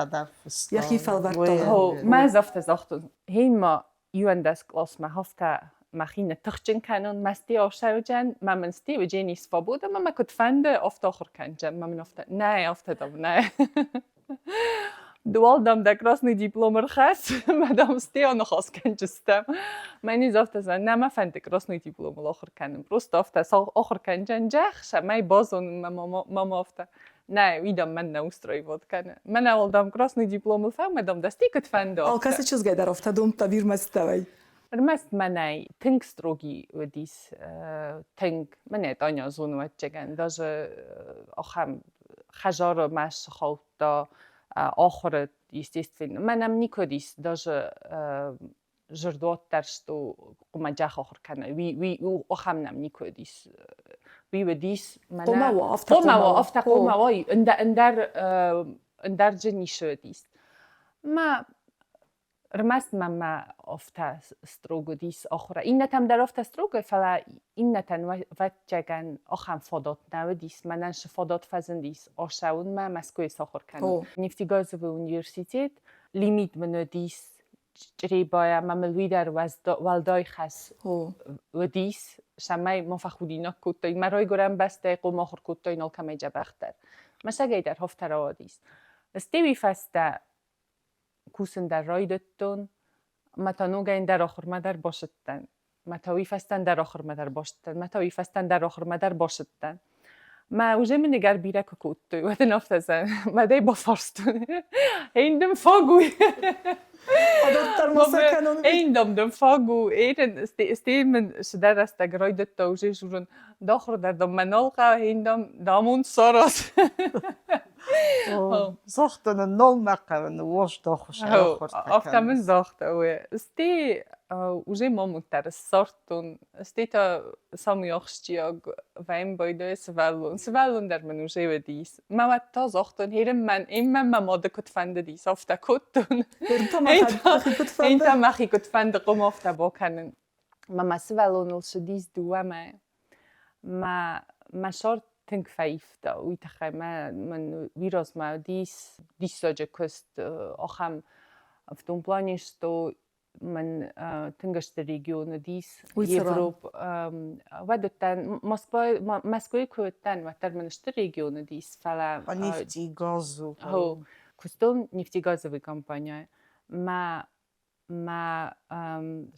Йӕхи фӕлвӕрдта. Мӕ ӕз афтӕ загътон, гъей-ма, иуӕндӕс къласмӕ афтӕ мӕхи ныттыхджын кӕнон, мӕсти ӕхсӕвджен, мӕ мын сти уыджени свобода, мӕ мӕ куыд фӕнды, афтӕ ахуыр кӕнджен, мӕ мын афтӕ, нӕ, афтӕ дам, нӕ. Дуал дам дӕ красный диплом ӕрхӕсс, мӕ дам сти аныхас кӕнджыстӕм. Мӕ низ афтӕ зӕгъы, нӕ мӕ фӕнды красный дипломыл ахуыр кӕнын, просто афтӕ ахуыр кӕнджен джӕх, цӕмӕй базонын мӕ мама афтӕ. Нӕ, уый дам мӕн нӕ устраивать кӕны. Мӕнӕ уал дам красный дипломыл фӕмӕ дам дӕсти куыд фӕнды. Алкӕцы чызгӕй дӕр афтӕ домдта бирмӕстӕвӕй. Ӕрмӕст мӕнӕй тынг строги уыдис, тынг. Мӕнӕ Таня зоны ӕвӕццӕгӕн, даже ахӕм хӕдзары мӕ сыхаудта ахуыры, естественно. Мӕнӕм никуы уыдис даже зӕрдуат что хъуамӕ джах ахуыр кӕна. Уый уый ахӕм нӕм никуы уыдис. Уый уыдис мӕнӕ Хъуамӕ уа, афтӕ хъуамӕ уа, афтӕ хъуамӕ уа, ӕндӕр ӕндӕрджы ницы уыдис. Мӕ ӕрмӕст мӕмӕ афтӕ строго уыдис ахуыры. Иннӕтӕм дӕр афтӕ строго, фӕлӕ иннӕтӕн ӕвӕццӕгӕн ахӕм фадат нӕ уыдис. Мӕнӕн цы фадат фӕзындис ацӕуынмӕ Мӕскуыйы сахуыр кӕнын. Нефтегазовый университет лимит мын уыдис Чъребайӕ ӕмӕ мыл уый дӕр уӕлдай хӕс уыдис, цӕмӕй мӕ фӕхудинаг кодтой. Мӕ райгуырӕн бӕстӕйы хъом ахуыр кодтой алкӕмӕй дзӕбӕхдӕр. Мӕ сагӕй дӕр афтӕ рауадис. Стӕй уый фӕстӕ кусын дӕр райдыдтон, ӕмӕ та ногӕй ӕндӕр ахуырмӕ дӕр бацыдтӕн. Мӕ та уый фӕстӕ ӕндӕр ахуырмӕ дӕр бацыдтӕн, мӕ та уый фӕстӕ ӕндӕр ахуырмӕ дӕр бацыдтӕн. Мӕ уже мын ӕгӕр бирӕ куы кодтой, уӕд ын афтӕ зӕгъын, мӕ дӕй бафарстон. Ейн дын фаг у. Адарддӕр ма сӕ кӕнон. Ейн дам дын фаг у. Ейн стей мын цыдӕр рӕстӕг райдыдта уже журын. Дохур дӕр дам мӕ нал хъӕуы, ейн дам дамон сараз. Загъта нын нал мӕ хъӕуы, ныууӕздахуыз Афтӕ мын загъта, уый. Стей уже мамонт дӕр ссардтон. Стей та самый ахсджиаг вӕййын байдайы сывӕллон. Сывӕллон дӕр мын уже уыдис. Мӕ уӕд та загътон, херын мӕн, мӕн мӕ мады куыд фӕндыдис, афтӕ кодтон. Эн та мӕхи куыд фӕнды, хъуамӕ афтӕ бакӕнын. Мӕ мӕ сывӕллоныл цыдис дыууӕ мӕйы. Мӕ мӕ сӕр тынг фӕивта, уый тыххӕй мӕ мын уый размӕ уыдис диссаджы куыст ахӕм в том плане, что мын тынг стыр регион уыдис Европ. Уӕд уыдтӕн Москвайы Мӕскуыйы куы уыдтӕн, уӕддӕр мын стыр регион уыдис, фӕлӕ Нефтегазу. Куыстон нефтегазовый компанияйы. Мӕ Мӕ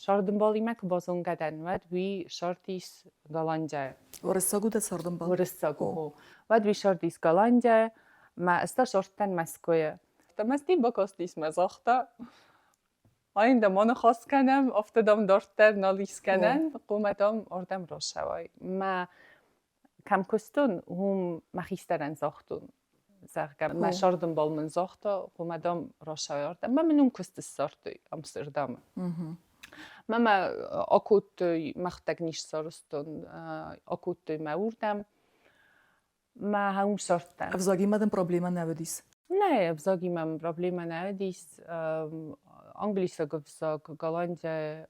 цардӕмбалимӕ куы базонгӕ дӕн, уӕд уый цардис Голландияйы. Уырыссаг у дӕ цардӕмбал? Уырыссаг у. Уӕд уый цардис Голландияйы, мӕ ӕз та цардтӕн Мӕскуыйы. Мӕсти бакастис мӕ загъта, Ай дам аныхас кӕнӕм, афтӕ дам дарддӕр нал ис кӕнӕн, хъуамӕ дам ардӕм рацӕуай. Мӕ кӕм куыстон, уым мӕ хистӕрӕн загътон, зӕгъгӕ, мӕ цардӕмбал мын загъта, хъуамӕ дам рацӕуай ардӕм. Мӕ мын уым куыст ссардтой Амстердамы. Мӕ мӕ акодтой, мӕхӕдӕг не ссарстон, акодтой мӕ уырдӕм. Мӕ уым ссардтӕн. Ӕвзагимӕ дын проблемӕ нӕ уыдис? Нӕ, ӕвзагимӕ мын проблемӕ нӕ уыдис. Англисаг ӕвзаг Голландияйы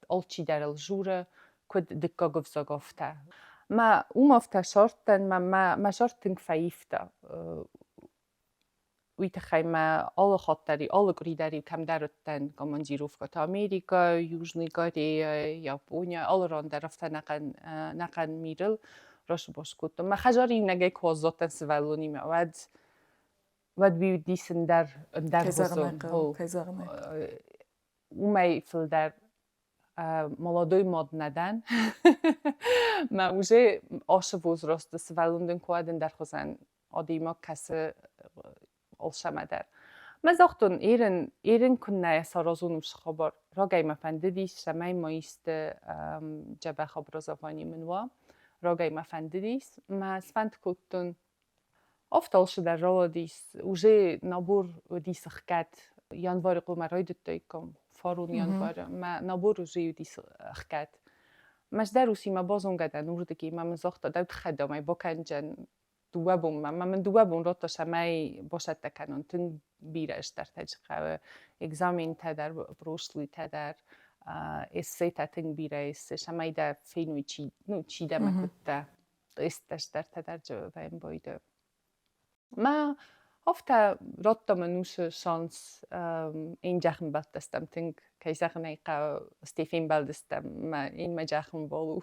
алчидӕр ыл дзуры, куыд дыккаг ӕвзаг, афтӕ. Мӕ уым афтӕ сардтӕн, мӕ мӕ сард тынг фӕивта. Уый тыххӕй мӕ алы хатт дӕр, алы къуыри дӕр-иу кӕмдӕр уыдтӕн командировкӕты Америкӕ, Южный Корея, Япония, алы ран дӕр афтӕ ӕнӕхъӕн ӕнӕхъӕн мирыл расыбос кодтон. Мӕ хӕдзары иунӕгӕй куы аззадтӕн сывӕллонимӕ, уӕд уӕд уый уыдис ӕндӕр ӕндӕргъуызон. Кӕй зӕгъын ӕй Уымӕй фылдӕр молодой мод нӕ дӕн. Мӕ уже ашы возрасты сывӕллон дын куы уӕд ӕндӕрхуызӕн адӕймаг кӕсы алцӕмӕ дӕр. Мӕ загътон, ерын, ерын куыннӕ саразон уыцы хабар. Рагӕй мӕ фӕндыдис, цӕмӕй ма исты дзӕбӕх образовани мын уа. Рагӕй мӕ фӕндыдис. Мӕ сфӕнд кодтон Афтӕ алцыдӕр рауадис. Уже набор уыдис ӕхгӕд. Январы хъуамӕ райдыдтаиккам, фарон январы. Мӕ набор уже уыдис ӕхгӕд. Мӕ дӕр усимӕ базонгӕ дӕн уырдыгӕй ӕмӕ мын загъта, дӕу тыххӕй дам ӕй бакӕнджӕн дыууӕ бонмӕ. Мӕ мын дыууӕ бон радта, цӕмӕй бацӕттӕ кӕнон. Тынг бирӕ стӕртӕджы хъӕуы. Экзаментӕ дӕр, прошлыйтӕ дӕр, эссетӕ тынг бирӕ эссе, цӕмӕй дӕ феной, чи, ну, чи дӕ мӕ куыд дӕ. Тестӕ дӕр вӕййы. Мӕ афтӕ радта мын уыцы шанс ӕнджахын бадтыстӕм тынг, кӕй зӕгъын ӕй хъӕуы, стӕй фембӕлдыстӕм, мӕ иннӕ джахын бол у.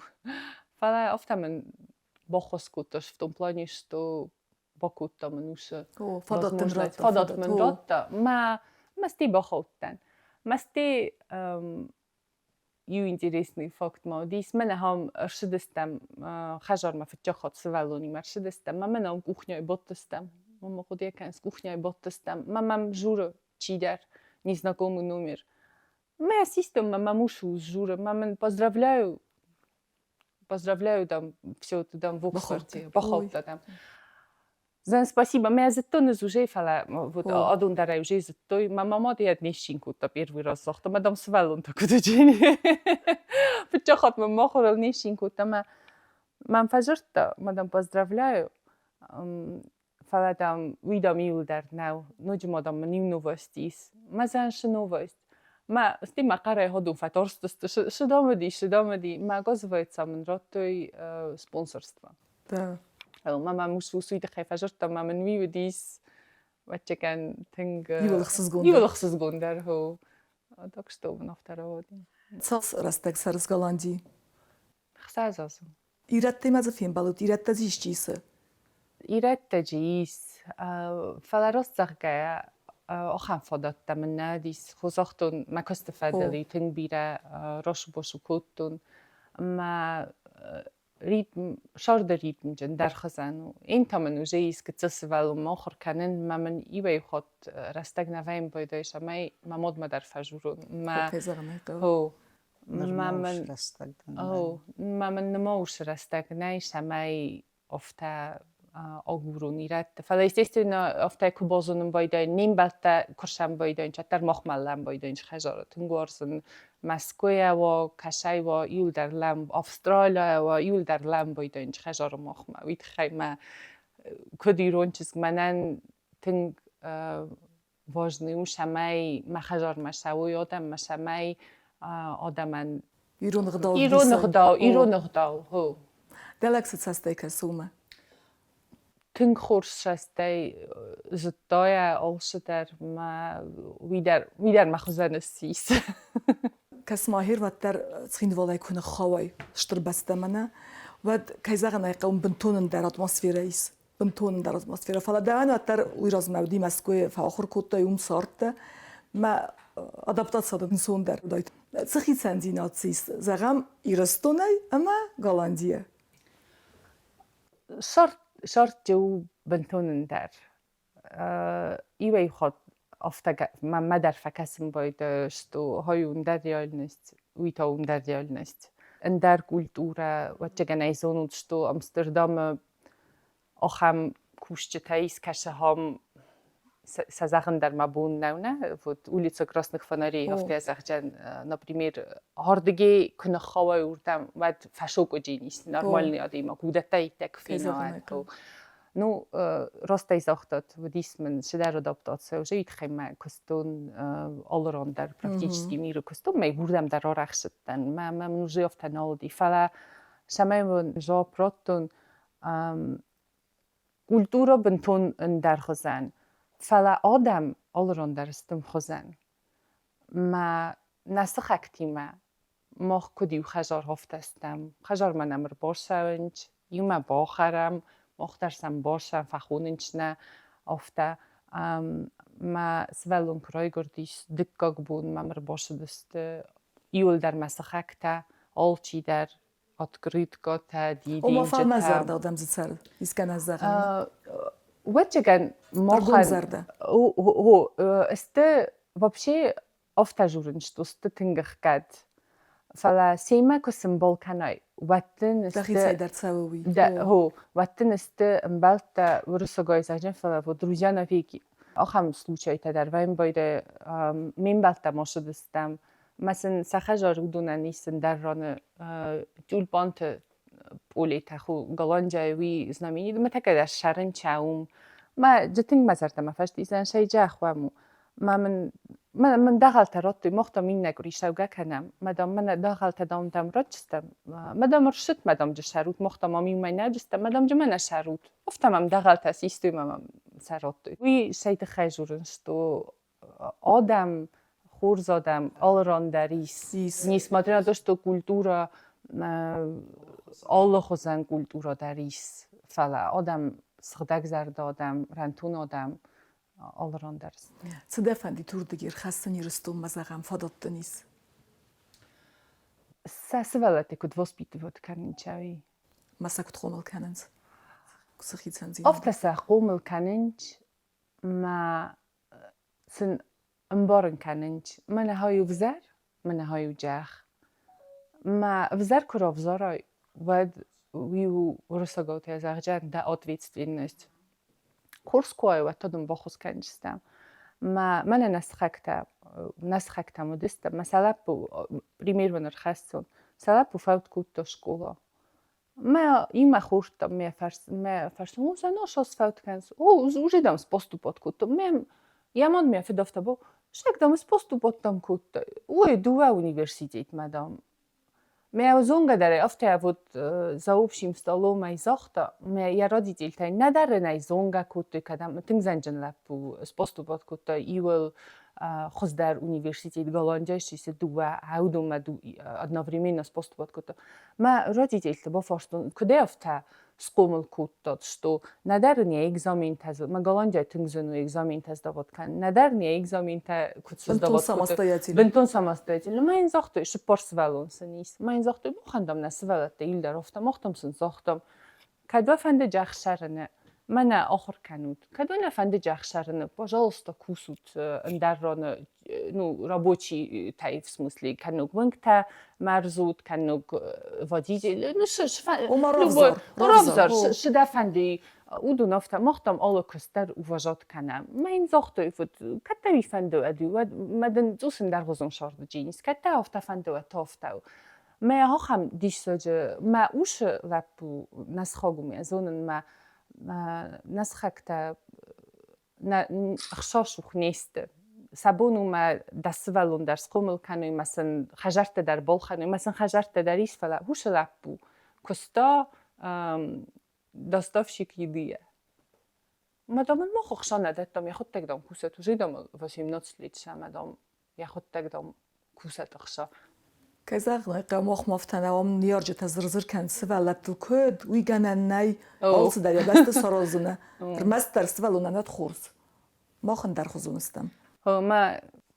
Фӕлӕ афтӕ мын баххуыс кодта, в том плане, что бакодта мын уыцы фадат дын радта. Фадат мын радта. Мӕ мӕсти бахаудтӕн. Мӕсти иу интересный факт ма уыдис. Мӕнӕ ахӕм ӕрцыдыстӕм хӕдзармӕ фыццаг хатт сывӕллонимӕ ӕрцыдыстӕм ӕмӕ мӕнӕ кухняйы бадтыстӕм. Мама хъуыды кӕныс, кухняйы бадтыстӕм. Мӕ мӕм журы чидӕр, незнакомый номер. Мӕ систем мӕ мӕм ус журы, мӕ мын поздравляю, поздравляю там, все, ты там в Оксфорде, бахаудта там. Зӕн спасибо, мӕ зыдтон ӕз уже, фӕлӕ вот адон дӕр ӕй уже зыдтой. Мӕ мама йӕ не сцин кодта первый раз загъта, мӕ дам сывӕллон та куыд уыди. Фыццаг хатт мӕ махуырыл не сцин кодта, мӕ мӕм фӕдзырдта, мадам, поздравляю, фӕлӕ дам, уый дам иуылдӕр нӕу, ноджы ма дам мын иу новость ис. Мӕ зӕн шы новость. Мӕ стӕй мӕ хъӕрӕй ходон фӕтарстысты, шы дам уыди, шы дам уыди. Мӕ оказывается, мын радтой спонсорство. Да. Мӕ мӕм ус уый тыххӕй фӕзырдта, ӕмӕ мын уый уыдис ӕвӕццӕгӕн тынг Иуыл ӕхсызгондӕр. Иуыл ӕхсызгондӕр, хо. Так что мын афтӕ рауади. Цас рӕстӕг цӕрыс Голландийы? Ӕхсӕз азы. Ирӕттимӕ дзы фембӕлут? Ирӕттӕ дзы исчи исы? Ирӕттӕ дзы ис, фӕлӕ раст зӕгъгӕйӕ, ахӕм фадӕттӕ мын нӕ уыдис. Хо загътон, мӕ куысты фӕдыл тынг бирӕ росу-босу кодтон. Мӕ ритм, сӕрды ритмджын дӕргъызӕн у. Ин та мын уже ис гыццыл сывӕллонмӕ ахуыр кӕнын, мӕ мын иуӕй хатт рӕстӕг нӕ вӕййын байдайы, цӕмӕй мӕ мадмӕ дӕр фӕжурон. Мӕ Кӕй зӕгъын ӕй хъӕуы. Хо. Нырма Мӕ мын ус рӕстӕг дын О, мӕ мын нырма уыцы рӕстӕг нӕй, цӕмӕй афтӕ агурон ирӕтты. Фӕлӕ, естественно, афтӕ куы базонын байдайын, не мбӕлттӕ куы сӕм байдайын, чатдӕр махмӕ лӕм байдайын хӕдзары. Тынг уарзын Мӕскуыйӕ уа, кӕсӕй уа, иуылдӕр лӕм, Австралийӕ уа, иуылдӕр лӕм байдайын хӕдзары махмӕ. Уый тыххӕй мӕ куыд ирон чызг мӕнӕн тынг важный у, цӕмӕй мӕ хӕдзармӕ цӕуой адӕм, цӕмӕй адӕмӕн Ирон ӕгъдау Ирон ӕгъдау, ирон ӕгъдау, хо. Дӕ лӕг цы цӕстӕй кӕсы уымӕ? Тынг хорз цӕстӕй зыдта йӕ алцыдӕр мӕ уый дӕр, уый дӕр мӕ хуызӕн ссис. Кӕс-ма, хервӕддӕр Цхинвалӕй куы ныххауай стыр бӕстӕмӕ нӕ, уӕд, кӕй зӕгъын ӕй хъӕуы, бынтон ӕндӕр атмосферӕ ис. Бынтон ӕндӕр атмосферӕ. Фӕлӕ дӕуӕн уӕддӕр уый размӕ уыди Мӕскуыйы, фӕахуыр кодтай, уым цардтӕ. Мӕ Адаптация ӕнцондӕр уыдаид. Цы хицӕндзинад дзы ис, зӕгъӕм, Ирыстонӕй ӕмӕ Голландийӕ? Сӕрдты у бынтон ӕндӕр. Иуӕй хатт афтӕ мӕнмӕ дӕр фӕкӕсын байдайы, что хай у ӕндӕр реальность, уый та у ӕндӕр реальность. Ӕндӕр культурӕ, ӕвӕццӕгӕн ӕй зонут, что Амстердамы ахӕм кусджытӕ искӕсы ахӕм сӕ зӕгъын дӕр мӕ бон нӕу, нӕ? Вот улица Красных Фонарей афтӕ зӕгъдзӕн, например, ардыгӕй куы ныххауай уырдӕм, уӕд фӕсокъуыджы ис нормальный адӕймаг, уыдӕттӕ иттӕг фенӕ. Ну, ростӕй загътат, уыдис мын цыдӕр адаптаци, уже тыххӕй мӕ куыстон алыран дӕр практически миры куыстон, мӕ уырдӕм дӕр арӕхсыдтӕн, мӕ мын уже афтӕ нал уыди, фӕлӕ цӕмӕй мын жауап радтон, культура бынтон ӕндӕрхуызӕн, фӕлӕ адӕм алыран дӕр сты мхуызӕн. Мӕ нӕ сыхӕгтимӕ мах куыд иу хӕдзар афтӕ стӕм. Хӕдзармӕ нӕм ӕрбацӕуынц, иумӕ бахӕрӕм, мах дӕр сӕм бацӕуӕм, фӕхонынц нӕ афтӕ. Мӕ сывӕллон куы райгуырдис, дыккаг бон мӕм ӕрбацыдысты иуылдӕр мӕ сыхӕгтӕ, алчидӕр открыткӕтӕ, дидинджытӕ. Ома фӕлмӕнзӕрдӕ адӕм дзы цӕры, искӕмӕ зӕгъӕн. Ӕвӕццӕгӕн, махӕн зӕрдӕ. О, сты вообще афтӕ журын, что сты тынг ӕхгӕд. Фӕлӕ семӕ куы сымбал кӕнай, уӕд дын сты Дӕхицӕй дӕр цӕуы уый. О, уӕд дын сты ӕмбӕлттӕ уырыссагӕй зӕгъын, фӕлӕ вот друзья навеки. Ахӕм случайтӕ дӕр вӕййын байдайы. Ме мбӕлттӕ ма сыдыстӕм. Мӕ сын сӕ хӕдзар уыдонӕн исын дӕр раны тюльпанты пъолетӕ Голландияйы уый знаменит. Мӕ тӕккӕ дӕр сӕрынча уым. Мӕ тынг мӕ зӕрдӕмӕ фӕстисӕн сӕйджӕх уӕм у. Мӕ мын мын дӕгъӕлтӕ радтой, мах дам иннӕ къуыри цӕугӕ кӕнӕм. Мадам, мӕнӕ дӕгъӕлтӕ дам дам ратдзыстӕм. Мадам ӕрсыт, мадам джы сӕрут, мах дам ам иумӕ нӕ джыстӕм, мадам джы мӕ нӕ сӕрут. Афтӕ мӕм дӕгъӕлтӕ систой мӕ мӕм сӕ радтой. Уый сӕй тыххӕй дзурын, что адӕм, хорз адӕм алыран дӕр ис. Несмотря на то, что культура алыхуызӕн культура дӕр ис, фӕлӕ адӕм сыгъдӕгзӕрдӕ адӕм, рӕнтон адӕм алыран дӕр. Цы дӕ фӕндид уырдыгӕй ӕрхӕссын Ирыстонмӕ, зӕгъӕм, фадат дын ис? Сӕ сывӕллӕтты куыд воспитывать кӕнын чави? Ма сӕ куыд хъомыл кӕнынц? Цы хицӕндзинад? Афтӕ сӕ хъомыл кӕнынц мӕ сын ӕмбарын кӕнынц, мӕнӕ хай ӕвзӕр, мӕнӕ хай джах. Мӕ ӕвзӕр куы равзарай, уӕд уый у уырыссагау та зӕгъдзӕн дӕ ответственность. Хорз куы уай, уӕд та дын баххуыс кӕндзыстӕм. Мӕ мӕнӕ нӕ сыхӕгтӕ, нӕ сыхӕгтӕм уыдысты, мӕ сӕ лӕппу пример уын ӕрхӕссон. Сӕ лӕппу фӕуд кодта скъола. Мӕ имӕ хордтам, мӕ фарстам, о, сӕ нос фӕуд кӕныс. О, уже дам споступать кодтам. Мӕ йӕ мад мӕ фыд афтӕ бо, сӕг дам споступать дам кодта. Ой, дыууӕ университетмӕ дам. Мӕ зонгӕ дӕр афтӕ вот за общим столом ӕй загъта, мӕ йӕ родительтӕй нӕдӕр ын ӕй зонгӕ кодтой, кӕдӕм тынг зӕнджын лӕппу споступать кодта иуыл хуыздӕр университет Голландияйы сисы дыууӕ ӕудонмӕ одновременно споступать кодта. Мӕ родительты бафарстон, куыдӕй афтӕ схъомыл кодтат, что нӕдӕр ын йӕ экзаментӕ, мӕ Голландияйы тынг зын у экзаментӕ сдавать кӕнын, нӕдӕр ын йӕ экзаментӕ куыд сдавать кодтой. Бынтон самостоятельно. Мӕ йын загътой, цыппар сывӕллон сын ис. Мӕ йын загътой, махӕн дам нӕ сывӕллӕттӕ иуылдӕр афтӕ, мах дам сын загътам, Кӕд уӕ фӕнды ӕхсӕрыны, мӕнӕ ахуыр кӕнут. Кӕд уӕ нӕ фӕнды ӕхсӕрыны, пожалуйста, кусут ӕндӕр раны, ну, рабочийтӕй, в смысле, кӕнног уынгтӕ мӕрзут, кӕнног водитель, ну, Ома равзар. Равзар, цы дӕ фӕнды, уыдон афтӕ, мах дам алы куыст дӕр уважать кӕнӕм. Мӕ йын загътой, вот, кӕд дӕ уый фӕнды, уӕд, уӕд мӕ дын цъус ӕндӕргъуызон сӕрды ис, кӕд дӕ афтӕ фӕнды, уӕд та афтӕ у. Мӕ ахӕм диссаджы мӕ усы лӕппу нӕ сыхаг у, мӕ зонын, мӕ нӕ сыхӕгтӕ нӕ ӕхсӕсух не сты. Сӕ бон у мӕ дӕ сывӕллон дӕр схъомыл кӕной, мӕ сын хӕдзӕрттӕ дӕр балхӕной, мӕ сын хӕдзӕрттӕ дӕр ис, фӕлӕ усы лӕппу куыста доставщик еды-йӕ. Мадам ын мах ӕхца нӕ дӕттам, йӕхуыдтӕг дам кусӕт, уже дам 18 лет ӕмӕ дам йӕхуыдтӕг дам кусӕт ӕхца. Кӕй зӕгъын ӕй хъӕуы, мах афтӕ нӕ уӕм ныййарджытӕ зыр-зыр кӕнынц сывӕллӕттыл куыд, уый гӕнӕн нӕй, алцыдӕр йӕ бӕсты сараздзынӕ. Ӕрмӕстдӕр сывӕллонӕн уӕд хорз. Мах ӕндӕрхуызон стӕм. Мӕ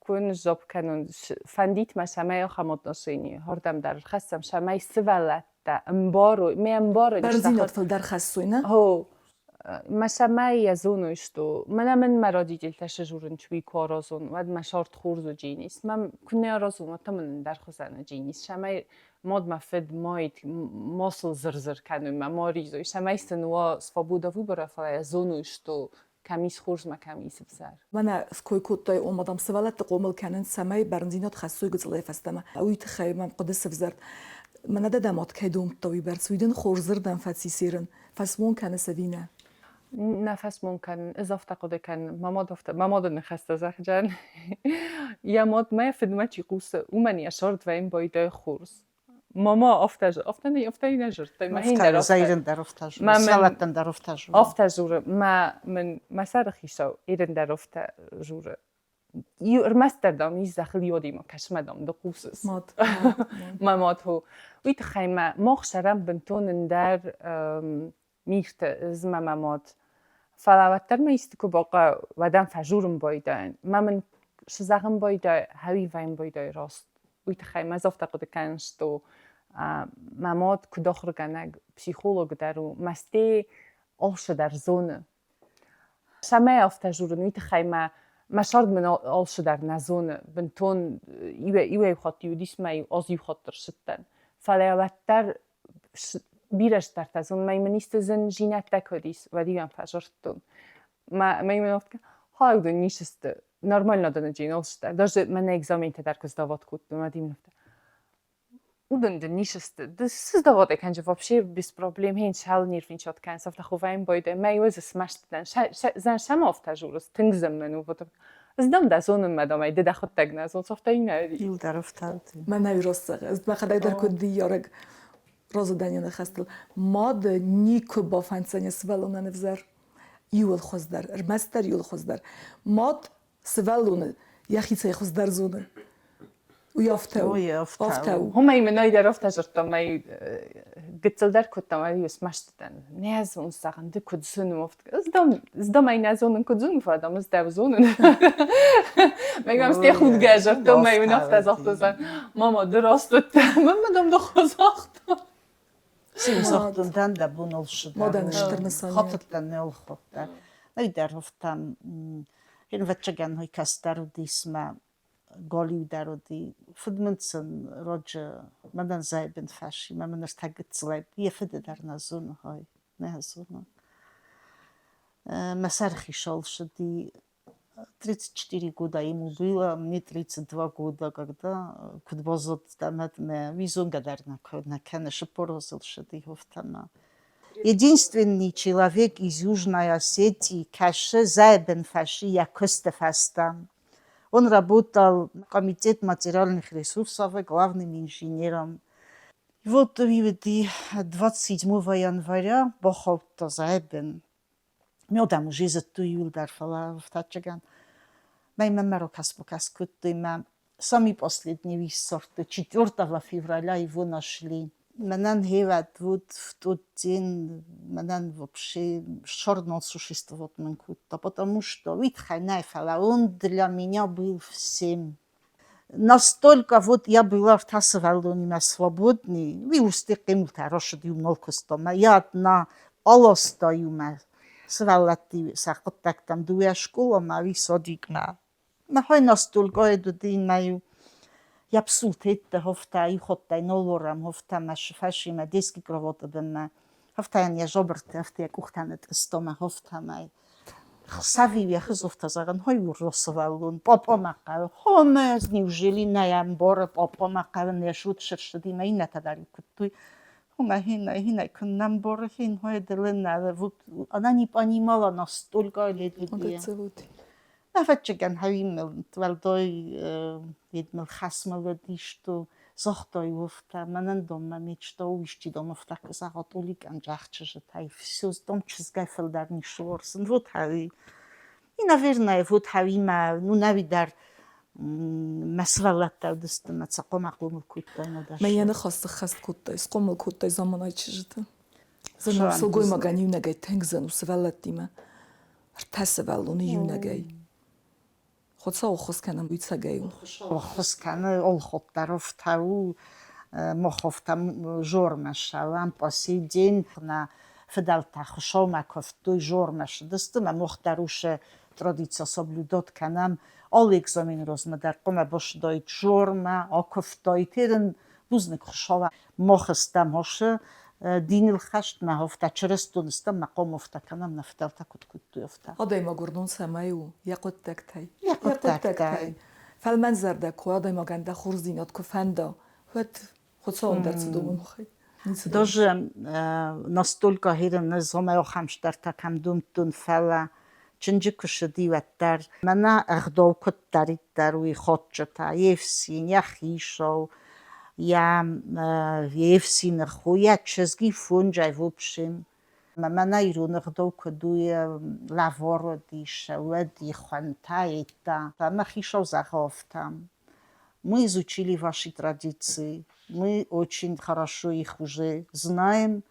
Ку ныззопп кӕнон, фӕндит мӕ, цӕмӕй ахӕм отношени хордӕм дӕр ӕрхӕссӕм, цӕмӕй сывӕллӕттӕ ӕмбарой, ме ӕмбарой. Бӕрндзинад фылдӕр хӕссой, нӕ? Хо, мӕ цӕмӕй йӕ зоной, что мӕнӕ мын мӕ родительтӕ сызурын чуи ку аразон, уӕд мӕ сорт хорз уыджинис. Мӕ куы нӕ аразон, уӕд та мын ӕндӕр хуызӕн уыджинис. Цӕмӕй мад мӕ фыд майт ма сыл зыр-зыр кӕной, мӕ ма ризой, цӕмӕй сын уа свобода выбора, фӕлӕ йӕ зоной, что кӕм ис хорз мӕ кӕм ис ӕвзӕр. Мӕнӕ ской кодтай, ома, дам, сывӕллӕтты хъомыл кӕнын, цӕмӕй бӕрндзинад хӕссой гыццылӕй фӕстӕмӕ. Уый тыххӕй мӕм хъуыды сывзӕрд. Мӕнӕ дӕ дӕ мад кӕй домдта уыйбӕрц, уый дын хорз дзырдӕн фӕци серын. Фӕсмон кӕныс ӕви нӕ? Нӕ фӕсмон кӕнын. Ӕз афтӕ хъуыды кӕнын. Мӕ мад афтӕ, мӕ мады ныхӕстӕ зӕгъджан. Йӕ мад мӕ фыдмӕ чи хъусы, уымӕн йӕ сӕрд вӕййын байдайы хорз. Мама афтӕ, афтӕ нӕ, афтӕ нӕ зырдтай. Мӕ хин дӕр афтӕ. Зайрын дӕр афтӕ журы, сывӕллӕттӕн дӕр афтӕ журы. Афтӕ журы. Мӕ мын мӕ сӕры хицау Ирын дӕр афтӕ журы. Ӕрмӕстдӕр, дам, ис зӕххыл йодимӕ, кӕсмӕ, дам, ды хъусыс. Мад. Мӕ мад хо. Уый тыххӕй мӕ мах сӕрӕн бынтон ӕндӕр мигъты ӕз мӕ мӕ мад. Фӕлӕ уӕддӕр мӕ исты куы бахъӕуы, уӕд ӕм фӕжурын байдайын. Мӕ мын цы зӕгъын байдайы, хӕуи вӕййын байдайы раст. Уый тыххӕй мӕ ӕз афтӕ хъуыды кӕнын, что мӕ мад куыд ахуыргӕнӕг, психолог дӕр у, мӕстӕй алцы дӕр зоны. Цӕмӕй афтӕ журын, уый тыххӕй мӕ мӕ цард мын алцыдӕр нӕ зоны. Бынтон иуӕй хатт уыдис мӕ аз иу хатт ӕрцыдтӕн. Фӕлӕ уӕддӕр бирӕ стӕртӕ зон, мӕ мын исты зындзинӕдтӕ куыд ис, уӕд-иу ӕм фӕзырдтон. Мӕ мын афтӕ, хауд ницы сты, нормально дын алцыдӕр. Даже мӕнӕ экзаментӕ дӕр куы сдават кодтон, уӕд-иу мын афтӕ, уыдон дын ницы сты. Ды цы сдават кӕнджы вообще без проблем, хин шал нервничать кӕныс, афтӕ хувӕйын байдайы. Мӕ иу ӕз смӕсты дӕн. Зӕн сӕм афтӕ журыс, тынг зын мын у. Вот Ыздам дӕ зонынмӕ дам ӕй ды дӕхуыдтӕг нӕ зоныс, афтӕ иннӕ. Иу дӕр ӕфтауд. Мӕнӕ раст зӕгъы, ӕз мӕхӕдӕг дӕр куыд ныййарӕг разы дӕн йӕ ныхӕстыл. Мад никуы бафӕнддзӕн йӕ сывӕллонӕн ӕвзӕр. Иуыл хуыздӕр, ӕрмӕстдӕр иуыл хуыздӕр. Мад сывӕллоны йӕхицӕй хуыздӕр зоны. Уый афтӕ у. Афтӕ у. Уымӕй мын ӕй дӕр афтӕ дзырдта, мӕ гыццыл дӕр кодтам, ӕви смӕсты дӕн. Нӕ зонын, зӕгъын, ды куыд зын у. Ӕз дам ӕй нӕ зонын, куыд зын, фӕлӕ дам ӕз дӕу зонын. Мӕ мӕм сте худгӕ зӕгъта, мӕ йын афтӕ загъта, мама, ды раст уыдтӕ. Мӕ дам дӕ хо загъта. Цин загътон дӕн дӕ боныл ссыдӕн. Мадӕн стыр нысан. Хатыдтӕн нӕ лхуыдтӕ. Нӕй дӕр уыдтӕн, ӕвӕццӕгӕн, уый кӕстӕр уыдис мӕ галиу дӕр уыди. Фыд мын сын раджы мӕнӕн зайбын фӕси, мӕ мын ӕртӕ гыццылӕй йӕ фыды дӕр нӕ зоны, хай, нӕ зоны. Мӕ сӕрыхицау ссыди 34 года ему было, мне 32 года, когда куыд базыдта мӕ уый зонгӕ дӕр нӕ кӕны, сыппорозыл ссыди хофтӕмӕ. Единственный человек из Южной Осетии, кӕсы зайбын фӕси йӕ куысты фӕстӕ. Он работал в Комитет материальных ресурсов главным инженером. И вот 27 января бахаудта Зайбен. Ми уже зыдтой иуылдӕр, фӕлӕ ӕфтӕччыгӕн. Мӕй мӕ ракӕс-бакӕс кодтой, мӕ сами последний виссорты 4 февраля его нашли. Мӕнӕн хевӕд вот в тот день мӕнӕн вообще шорнал существовать мын кодта, потому что уый нӕ, фӕлӕ он для меня был всем. Настолько вот я была в сывӕллонимӕ свободный, уый усты хъемултӕ рӕсыд иу нал куыстон. Я одна аласта иумӕ сывӕллӕтты сӕ хъуыддӕгтӕм дыууӕ скъоламӕ, уый садикмӕ. Махӕй настолько уыди мӕ-иу йӕ псултеттӕ хофта, иу нолорӕм хофта мӕ фӕсимӕ детский кроваты бынмӕ. Хофтайӕн йӕ жабырты, афтӕ йӕ къухтӕ нытъыста мӕ хофта мӕ. Хсӕв-иу йӕхи зофта зӕгъын, хой урро сывӕллон, папа мӕ хъӕуы. Хо мӕ ӕз неужели нӕ ӕмбары, папа мӕ хъӕуы, нӕ суд сырсыди мӕ иннӕтӕ дӕр куыдтой. Хо мӕ хин, хин, куыннӕ мбары, хин, хой дылы вот она не понимала настолько лет. Ӕвӕццӕгӕн, хӕуимӕ уӕлдай едмыл хӕсмӕ уыдис, то загътай уфтӕ, мӕнӕн донмӕ мечта у исчи дам уфтӕ куы зӕгъа, Толикӕн зӕгъ чызджытӕй, всё, дам чызгӕй фылдӕр ницы уарзын. Вот хӕуи. И, наверное, вот хӕуимӕ, ну, нӕуи дӕр мӕ сывӕллӕттӕ уыдысты, мӕ сӕ хъуамӕ хъомыл кодтай нӕдӕр. Мӕ йӕ ныхас сыххӕст кодтай, схъомыл кодтай заманай чызджыты. Зын у сылгоймагӕн иунӕгӕй тынг зын у сывӕллӕттимӕ. Ӕртӕ сывӕллоны иунӕгӕй. Хуыцау ӕххуыс кӕнӕм, уый цӕгӕй у. Ӕххуыс кӕны олхоттар офтау, моховтӕм жормӕ ссӕуӕм по сей день. Нӕ фыдӕлтӕ Хуыцаумӕ куывдтой, жормӕ ссыдысты, мӕ мох дӕр уыцы традици соблюдот кӕнӕм. Алы экзамены размӕ дӕр хъуамӕ бацыдаид жормӕ, акуывтаид. Ерын бузныг Хуыцауӕн. Мох стӕм хосы диныл хӕст, мӕ хофтӕ чырыстон стӕм, мӕ хъомофтӕ кӕнӕм, нӕ фыдӕлтӕ куыд куыдтой, афтӕ. Адӕймаг уырнон цӕмӕй у? Йӕ хъуыддӕгтӕй. Йӕ хъуыддӕгтӕй. Фӕлмӕнзӕрдӕ куы адӕймагӕн дӕ хорздзинад куы фӕнда, уӕд Хуыцауӕн дӕр цы домы махӕй? Даже настолько хирын ӕз омӕ ахӕм стӕртӕ кӕм домдтон, фӕлӕ чынджы куы ссыди, уӕддӕр мӕнӕ ӕгъдау куыддӕриддӕр уый ходджытӕ, йе фсин, йӕ хицау, йӕ йе фсины хо, йӕ чызги фонджай в общем. Мӕнӕ ирон ӕгъдау куыд у, лӕвар уыдис, уӕд ихуӕнтӕ, йедтӕ. Мӕ хицау зӕгъы афтӕ: Мы изучили ваши традиции, мы очень хорошо их уже знаем.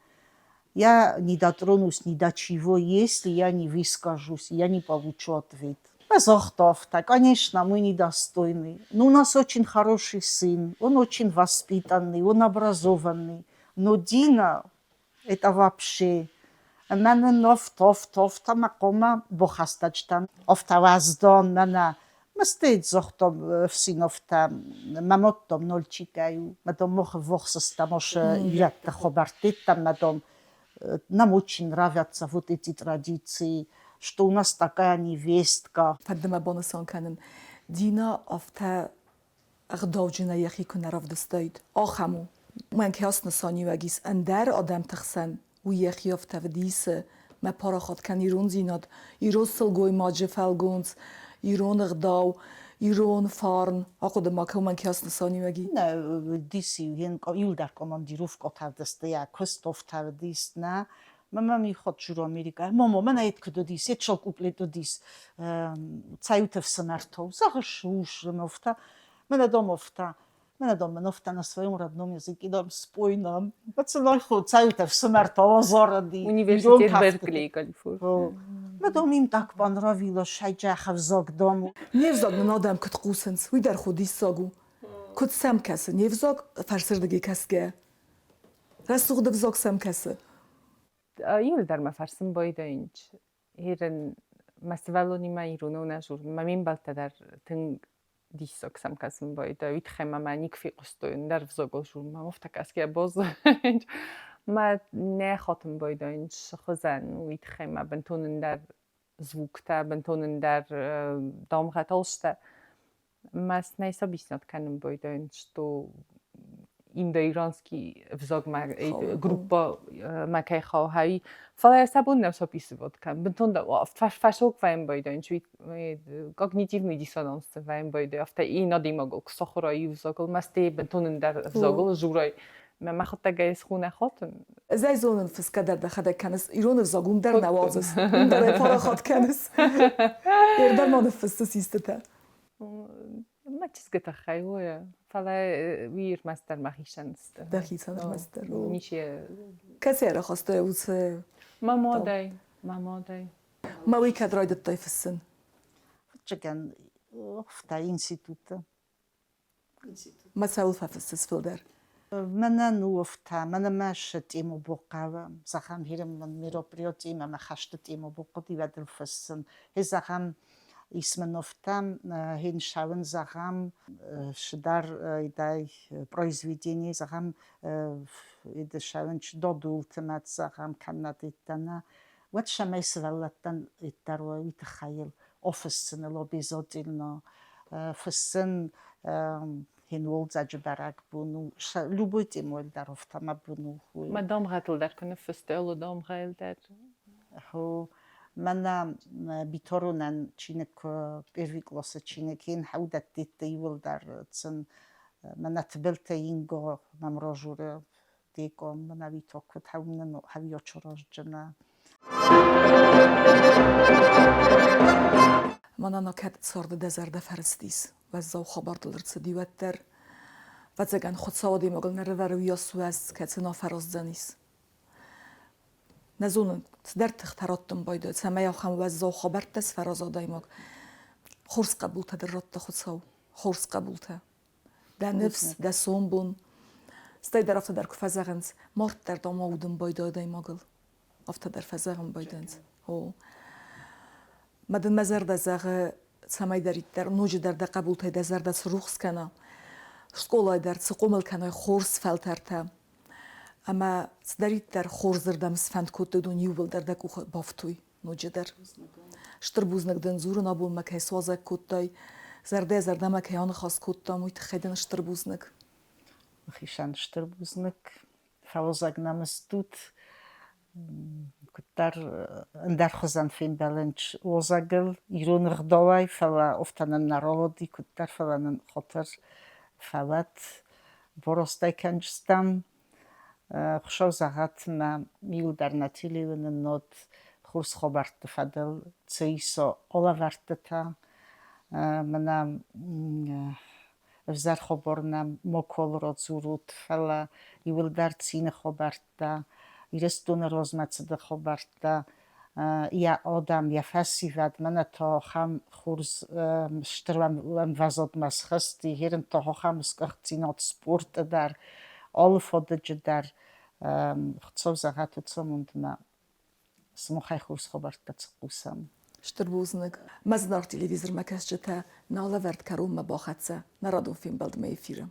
Я не дотронусь ни до чего, если я не выскажусь, я не получу ответ. Загъта афтӕ, конечно, мы недостойны, но у нас очень хороший сын, он очень воспитанный, он образованный. Но Дина это вообще мӕнӕн офт-офт-офт ӕмӕ хъуамӕ бахӕстӕджытӕн афтӕ уӕздан мӕнӕ мыстӕй загътам ӕфсинофтӕ мӕ мадтам нольчикӕй у мадам мах ввахс стӕм асы ирӕтты хабӕрттӕм мадам нам очень нравятся вот эти традиции, что у нас такая невестка. Фӕнды мӕ банысан кӕнын, Дина афтӕ ӕгъдауджынӕй йӕхи куы нӕ равдыстаид, ахӕм у. Мӕн кӕс нысаниуӕг ис ӕндӕр адӕмты хсӕн, уый йӕхи афтӕ вдисы, мӕ парахат кӕн ирондзинад, ирон сылгоймаджы фӕлгонц, ирон ӕгъдау, ирон фарн. Ахъуыды ма кӕ, уымӕн кӕс нысаниуӕг и? Нӕ, диси иуылдӕр командировкӕтӕ вдысты, йӕ куыст офтӕ вдис, нӕ. Мама ми хот Америка. Мамо, мӕнӕ ед куыд уыдис, ед шал куплет уыдис. Цӕйут ӕфсымӕртау, зӕгъыс, ус, офта. Мӕнӕ дом офта. Мӕнӕ дом мӕн офта на своем родном языке, дом спой нам. Пацаной цӕйут ӕфсымӕртау азарыди. Университет Беркли, Калифорния. Мӕ дом им так понравилось, шайджах ӕвзаг дом. Не взаг нын адӕм куыд хъусынц, уый дӕр худиссаг у. Куыд сӕм кӕсы не взаг фӕрсырдыгӕй кӕсгӕ? Рӕсугъд ӕвзаг сӕм кӕсы. Иуылдӕр мӕ фӕрсын байдайынц. Ирын мӕ сывӕллонимӕ иронау нӕ дзурын. Мӕ ме мбӕлттӕ дӕр тынг диссаг сӕм кӕсын байдайы. Уый тыххӕй мӕ мӕ никуы фехъуыстой ӕндӕр ӕвзагыл дзурын. Мӕ афтӕ кӕсгӕ баззайынц. Мӕ нӕ хатын байдайынц цы хуызӕн, уый тыххӕй мӕ бынтон ӕндӕр звуктӕ, бынтон ӕндӕр дамгъӕтӕ сты. Мӕ нӕ объяснять кӕнын байдайын, что индоиранский ӕвзагмӕ группа мӕ кӕй хауы, фӕлӕ сӕ бон нӕу сописывать кӕнын. Бынтон фӕсок вӕййын байдайын, когнитивный диссонанс вӕййын байдайы, афтӕ ин адӕймагыл куы сахуыр иу ӕвзагыл, мӕ бынтон ӕндӕр ӕвзагыл дзурай. Мӕ мӕхуыдтӕг ӕй схонӕ хатын. Ӕз ӕй зонын, фысгӕ дӕр дӕхӕдӕг кӕныс, ирон ӕвзаг уым дӕр нӕ уадзыс, уым дӕр ӕй парахат кӕныс. Ир дӕр ма ныффыссыс истытӕ. Мӕ чызгы тыххӕй, уый, фӕлӕ уый ӕрмӕстдӕр мӕхицӕн сты. Дӕхицӕн ӕрмӕстдӕр. Ничи. Кӕцы ӕрахастай уыцы? Мӕ мадӕй, мӕ мадӕй. Мӕ уый кӕд райдыдтай фыссын? Фыццагӕн уӕвта институты. Мӕ цӕуыл фӕфыссыс фылдӕр? Мӕнӕн уӕвта, мӕнӕ мӕ шы тему бохъӕуы, зӕгъӕм, хирым мероприятиимӕ мӕ хӕсты тему бохъуыди, уӕд ыл фыссын. Хе зӕгъӕм, исмӕновтӕ хин шауын, зӕгъӕм, шыдар идай произведение, зӕгъӕм, иды шауын додулты мӕт, зӕгъӕм, кӕннӕд иттӕнӕ, уӕд сӕмӕй сывӕллӕттӕн иттӕр уый тыххӕй офыссыныл обязательно фыссын хин уалдзӕджы бӕрӕгбон у, любой темойыл дӕр офтӕмӕ бон у. Мӕ дамгъӕтыл дӕр куы ныффыстай, алы дамгъӕйыл дӕр. Мӕнӕ Биторонӕн чиныг куы первый къласы чиныг ин хӕудӕттитты иуылдӕр сын мӕнӕ Тыбылты Инго мӕм разуры декъон мӕнӕ Вито куыд хӕуынын хӕуиочорозджына. Мӕнӕ кӕд царды дӕ зӕрдӕ фӕрыстис, уӕззау хабар дыл ӕрцыди, уӕддӕр, ӕвӕццӕгӕн, Хуыцау адӕймагыл нӕ рывӕры уыйас уӕз, кӕцы нӕ фӕраздзӕнис. Нӕ зонын, цыдӕр тыхтӕ раттын байдайы, цӕмӕй ахӕм уӕззау хабӕрттӕ сфӕраза адӕймаг. Хорз хъӕбултӕ дӕр радта Хуыцау, хорз хъӕбултӕ. Дӕ ныфс, дӕ сомбон. Стӕй дӕр афтӕ дӕр куы фӕзӕгъынц, мард дӕр дам аудын байдайы адӕймагыл. Афтӕ дӕр фӕзӕгъын байдайынц. О. Мӕ дын мӕ зӕрдӕ зӕгъы, цӕмӕйдӕриддӕр ноджыдӕр дӕ хъӕбултӕй дӕ зӕрдӕ цы рухс кӕна, скъолайы дӕр цы хъомыл кӕной хорз фӕлтӕртӕ, ӕмӕ цыдӕриддӕр хорзырдӕм сфӕнд кодтой, уыдон иууылдӕр дӕ къухы бафтой ноджыдӕр. Стыр бузныг дын дзурын, абон мӕ кӕй суазӕг кодтай, зӕрдӕ-зӕрдӕмӕ кӕй аныхас кодтам, уый тыххӕй дын стыр бузныг. Мӕхицӕн стыр бузныг. Фӕуазӕг нӕм стут. Куыддӕр ӕндӕрхуызӕн фембӕлӕн уазӕгыл ирон ӕгъдауӕй, фӕлӕ афтӕ нын нӕ рауади куыддӕр, фӕлӕ нын хатыр фӕуӕд. Боростӕй кӕнджыстӕм. Хуыцау зӕгъӕд мӕ иуылдӕр нӕ телеуынынад хорз хабӕртты фӕдыл цы иса алӕвӕрдтытӕ. Мӕнӕ ӕвзӕр хабар нӕм макуал радзурут, фӕлӕ иуылдӕр цины хабӕрттӕ, Ирыстоны размӕцыды хабӕрттӕ, йӕ адӕм, йӕ фӕсивӕд, мӕнӕ та ахӕм хорз стыр ӕмвӕзадмӕ схызти, ерын та ахӕм сгуыхтдзинад спорты дӕр, алы фадыджы дӕр. Хуыцау зӕгъӕд уыцы амондмӕ сымахӕй хорз хабӕрттӕ цы хъусӕм. Стыр бузныг. Мӕ зынаргъ телевизормӕ кӕсджытӕ, нӕ алӕвӕрд кӕронмӕ бахӕццӕ нӕ радон фембӕлдмӕ эфиры.